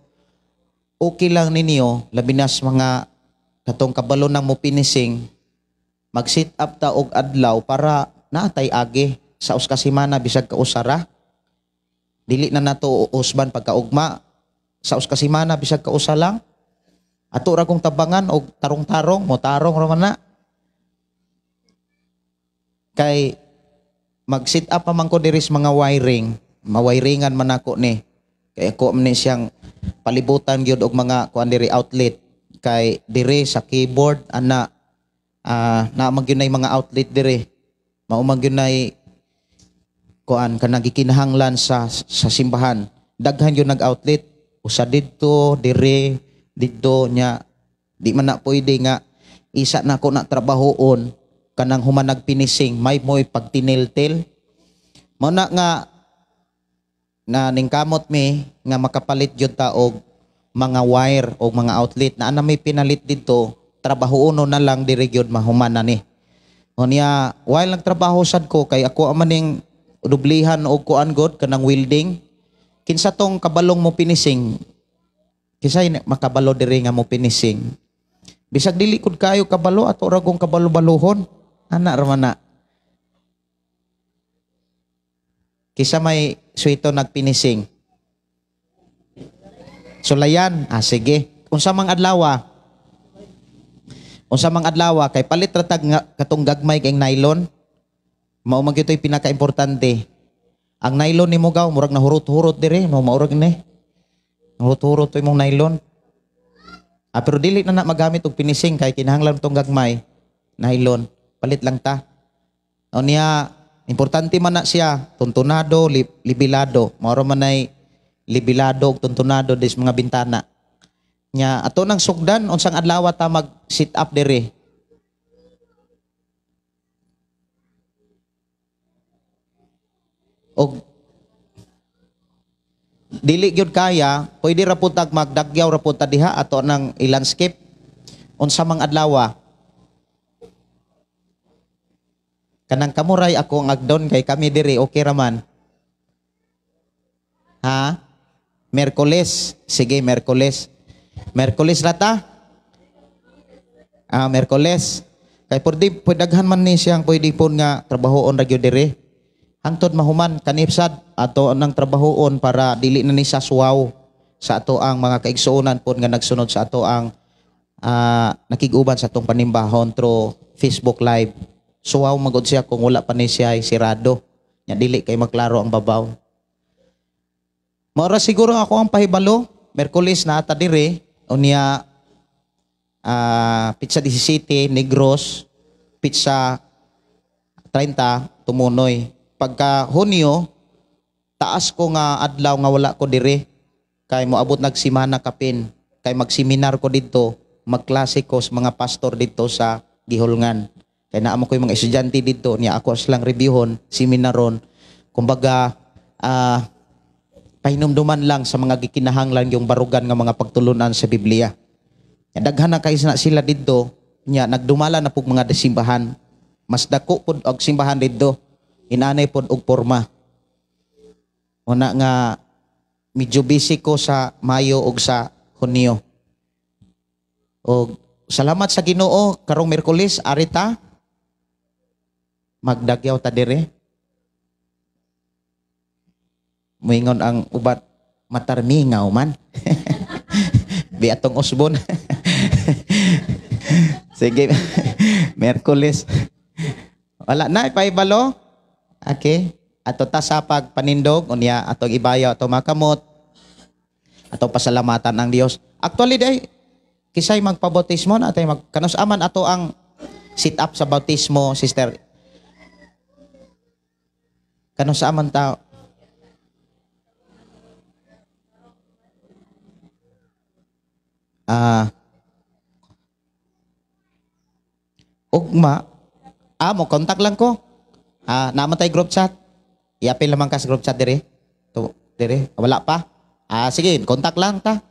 okay lang ninyo, labi na sa mga katong kabalo nang mo pinising, mag-sit up ta og adlaw para naatay agi sa usa ka semana bisag kausara. Dili na nato usban pagkaugma sa usa ka semana bisag kausa lang. Ato ra kong tabangan og tarong-tarong, mo tarong ra man na. Kay mag-sit up pa man ko diri sa mga wiring, mawiringan man ako ni. Kay ako man ni siyang palibutan gyud og mga kuan diri outlet. Kay diri sa keyboard ana naa man gyud nay mga outlet diri. Mao man gyud nay kuan kanang gikinahanglan sa simbahan. Daghan gyud nag-outlet, usa didto, diri, didto nya di man na pwede nga isa na ko na trabahoon kanang human nagpinising may moy pagtiniltil. Mao na nga na ningkamot mi nga makapalit gyud ta og mga wire o mga outlet na ana may pinalit didto, trabahoon na lang diri gyud mahuman na ni. Unya while nagtrabaho sad ko kay ako maning dublihan og kuan god kanang welding. Kinsa tong kabalong mo pinising? Kinsay makabalo diri nga mo pinising? Bisag dili kud kayo kabalo ato ra kong kabalo-baluhon. Ana ra man na. Kisa may suwito nagpinising. Sulayan, sige. Unsa mang adlaw? Unsa mang adlaw kay palit ra tag katong gagmay kay nylon. Mao man gyud toy pinakaimportante. Ang nylon nimo gaw murag nahurot-hurot dire, mao maurag ni. Nahurot-hurot toy mong nylon. Pero dili na na magamit og pinising kay kinahanglan tong gagmay nylon. Palit lang ta. O niya, importante man na siya, tuntunado, libilado. Mao ra man ay libilado og tuntunado dis mga bintana. Nya ato nang sugdan unsang adlaw ta mag sit up dire. Og dili gyud kaya, pwede ra pud tag magdagyaw ra pud ta diha ato nang i-landscape unsa mang adlaw. Kanang kamuray ako ang agdon kay kami diri okay ra man. Ha? Merkules. Sige, Merkules. Merkules ra ta? Merkules. Kay pwede daghan man ni siyang pwede pud nga trabahoon ra gyud diri. Hangtod mahuman kanipsad ato ang trabahoon para dili na ni sa suwaw sa ato ang mga kaigsuonan pod nga nagsunod sa ato ang nakig-uban sa atong panimbahon through Facebook Live. Suwaw magod siya kung wala pa ni siya sirado. Nya dili kay maklaro ang babaw. Mao ra siguro ako ang pahibalo. Merkules na ata dire unya pizza 17 Negros, pizza 30 Tumunoy. Pagka Hunyo, taas ko nga adlaw nga wala ko dire kay moabot nagsimana kapin, kay magseminar ko didto, magklase ko sa mga pastor didto sa Gihulngan. Kay naa mo ko yung mga estudyante didto niya ako silang reviewon, seminaron. Kumbaga pahinumduman lang sa mga gikinahanglan yung barugan nga mga pagtulunan sa Biblia. Daghan na kay na sila didto, nya nagdumala na pug mga simbahan. Mas dako pud og simbahan didto. Inanay pod og porma. Una nga medyo busy ko sa Mayo og sa Hunyo. Og salamat sa Ginoo karong Miyerkules arita magdagyaw ta dire. Moingon ang ubat Matarmingaw man. Bi atong usbon. Sige. Miyerkules. Wala na ipaibalo. Okay. Ato ta sa pagpanindog unya atong ibayaw atong makamot. Atong pasalamatan ang Dios. Actually day kisay magpabautismo na atay mag kanus aman ato ang sit up sa bautismo, sister. Kanus aman ta ugma mo kontak lang ko. Naman tay group chat. Iapil lamang ka sa group chat dire. To dire wala pa. Sige, kontak lang ta.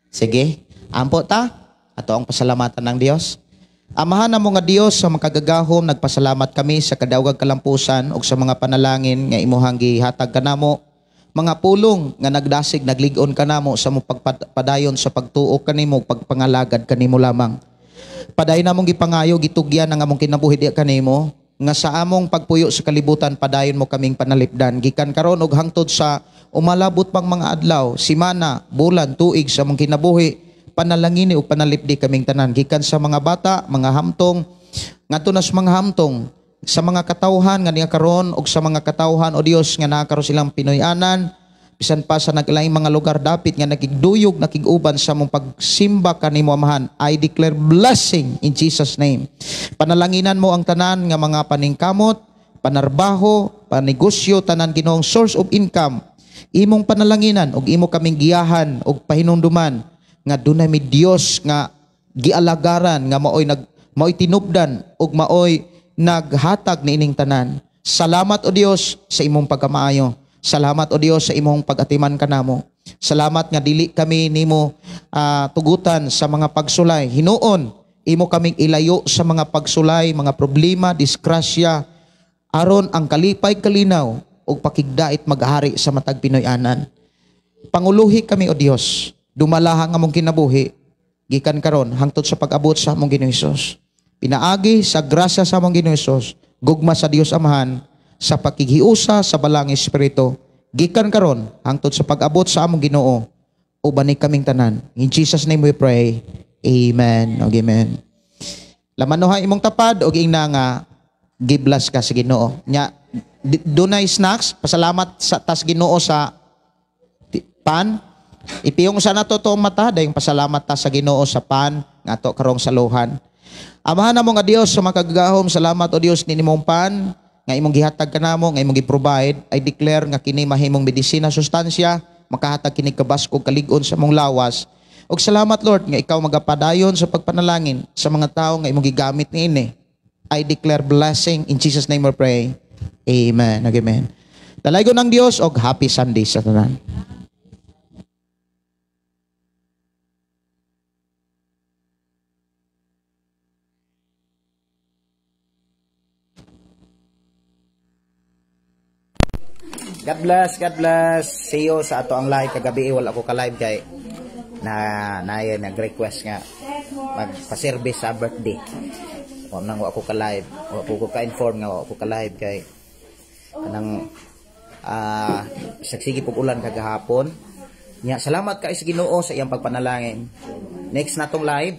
Sige, ampo ta. Ato ang pasalamatan ng Dios. Amahan namo nga Dios sa makagagahom, nagpasalamat kami sa kadawgag kalampusan ug sa mga panalangin nga imuhang gihatag kanamo, mga pulong nga nagdasig naglig-on kanamo sa mo pagpadayon sa pagtuo kanimo, pagpangalagad kanimo lamang. Padayon namong gipangayo gitugyan ang among kinabuhi diha kanimo nga sa among pagpuyo sa kalibutan padayon mo kaming panalipdan gikan karon og hangtod sa umalabot pang mga adlaw, simana, bulan, tuig sa among kinabuhi. Panalangini o panalipdi kaming tanan gikan sa mga bata, mga hamtong, ngadto na sa mga hamtong, sa mga katawhan nga niya karon og sa mga katawhan o Dios nga naa karon silang Pinoy-anan, bisan pa sa naglaing mga lugar dapit nga nakigduyog, nakiguban sa mong pagsimba kanimo Amahan. I declare blessing in Jesus name. Panalanginan mo ang tanan nga mga paningkamot, panarbaho, panegosyo, tanan Ginoong source of income. Imong panalanginan og imo kaming giyahan og pahinumduman nga dunay mi Dios nga gialagaran nga maoy nag maoy tinubdan ug maoy naghatag niining tanan. Salamat o Dios sa imong pagkamaayo. Salamat o Dios sa imong pag-atiman kanamo. Salamat nga dili kami nimo tugutan sa mga pagsulay. Hinuon imo kaming ilayo sa mga pagsulay, mga problema, disgrasya, aron ang kalipay kalinaw ug pakigdait maghari sa matag Pinoy-anan. Panguluhi kami o Dios. Dumalahang among kinabuhi gikan karon hangtod sa pag-abot sa among Ginoong Hesus. Pinaagi sa grasya sa among Ginoong Hesus, gugma sa Dios Amahan, sa pakighiusa sa Balang Espiritu, gikan karon hangtod sa pag-abot sa among Ginoo, uban ni kaming tanan. In Jesus name we pray. Amen. Og amen. Lamanoha imong tapad og ingna nga giblas ka sa Ginoo. Nya dunay snacks, pasalamat sa tas Ginoo sa pan. Ipiyong sa nato toong mata, dayong pasalamat ta sa Ginoo sa pan nga ato karong saluhan. Amahan namo nga Dios sa makagagahom, salamat o Dios ninimong pan nga imong gihatag kanamo, nga imong gi-provide. I declare nga kini mahimong medisina, sustansya, makahatag kini kabaskog kalig-on sa among lawas. Og salamat Lord nga ikaw magapadayon sa pagpanalangin sa mga tawo nga imong gigamit niini. I declare blessing in Jesus name we pray. Amen. Amen. Dalaygon ang Dios og happy Sunday sa tanan. God bless, God bless. See you sa ato ang live kagabi. Wala ko ka-live kay na nag-request nga magpa-service sa birthday. Wa nang wa ko ka-live. Wa ko ka-inform nga wa ko ka-live kay kanang sagsige pug ulan kagahapon. Nya salamat kay sa Ginoo sa iyang pagpanalangin. Next natong live,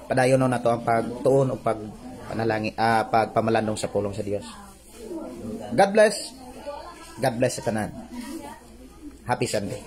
padayon na nato ang pagtuon ug pagpanalangin, pagpamalandong sa pulong sa Dios. God bless. God bless sa tanan. Happy Sunday.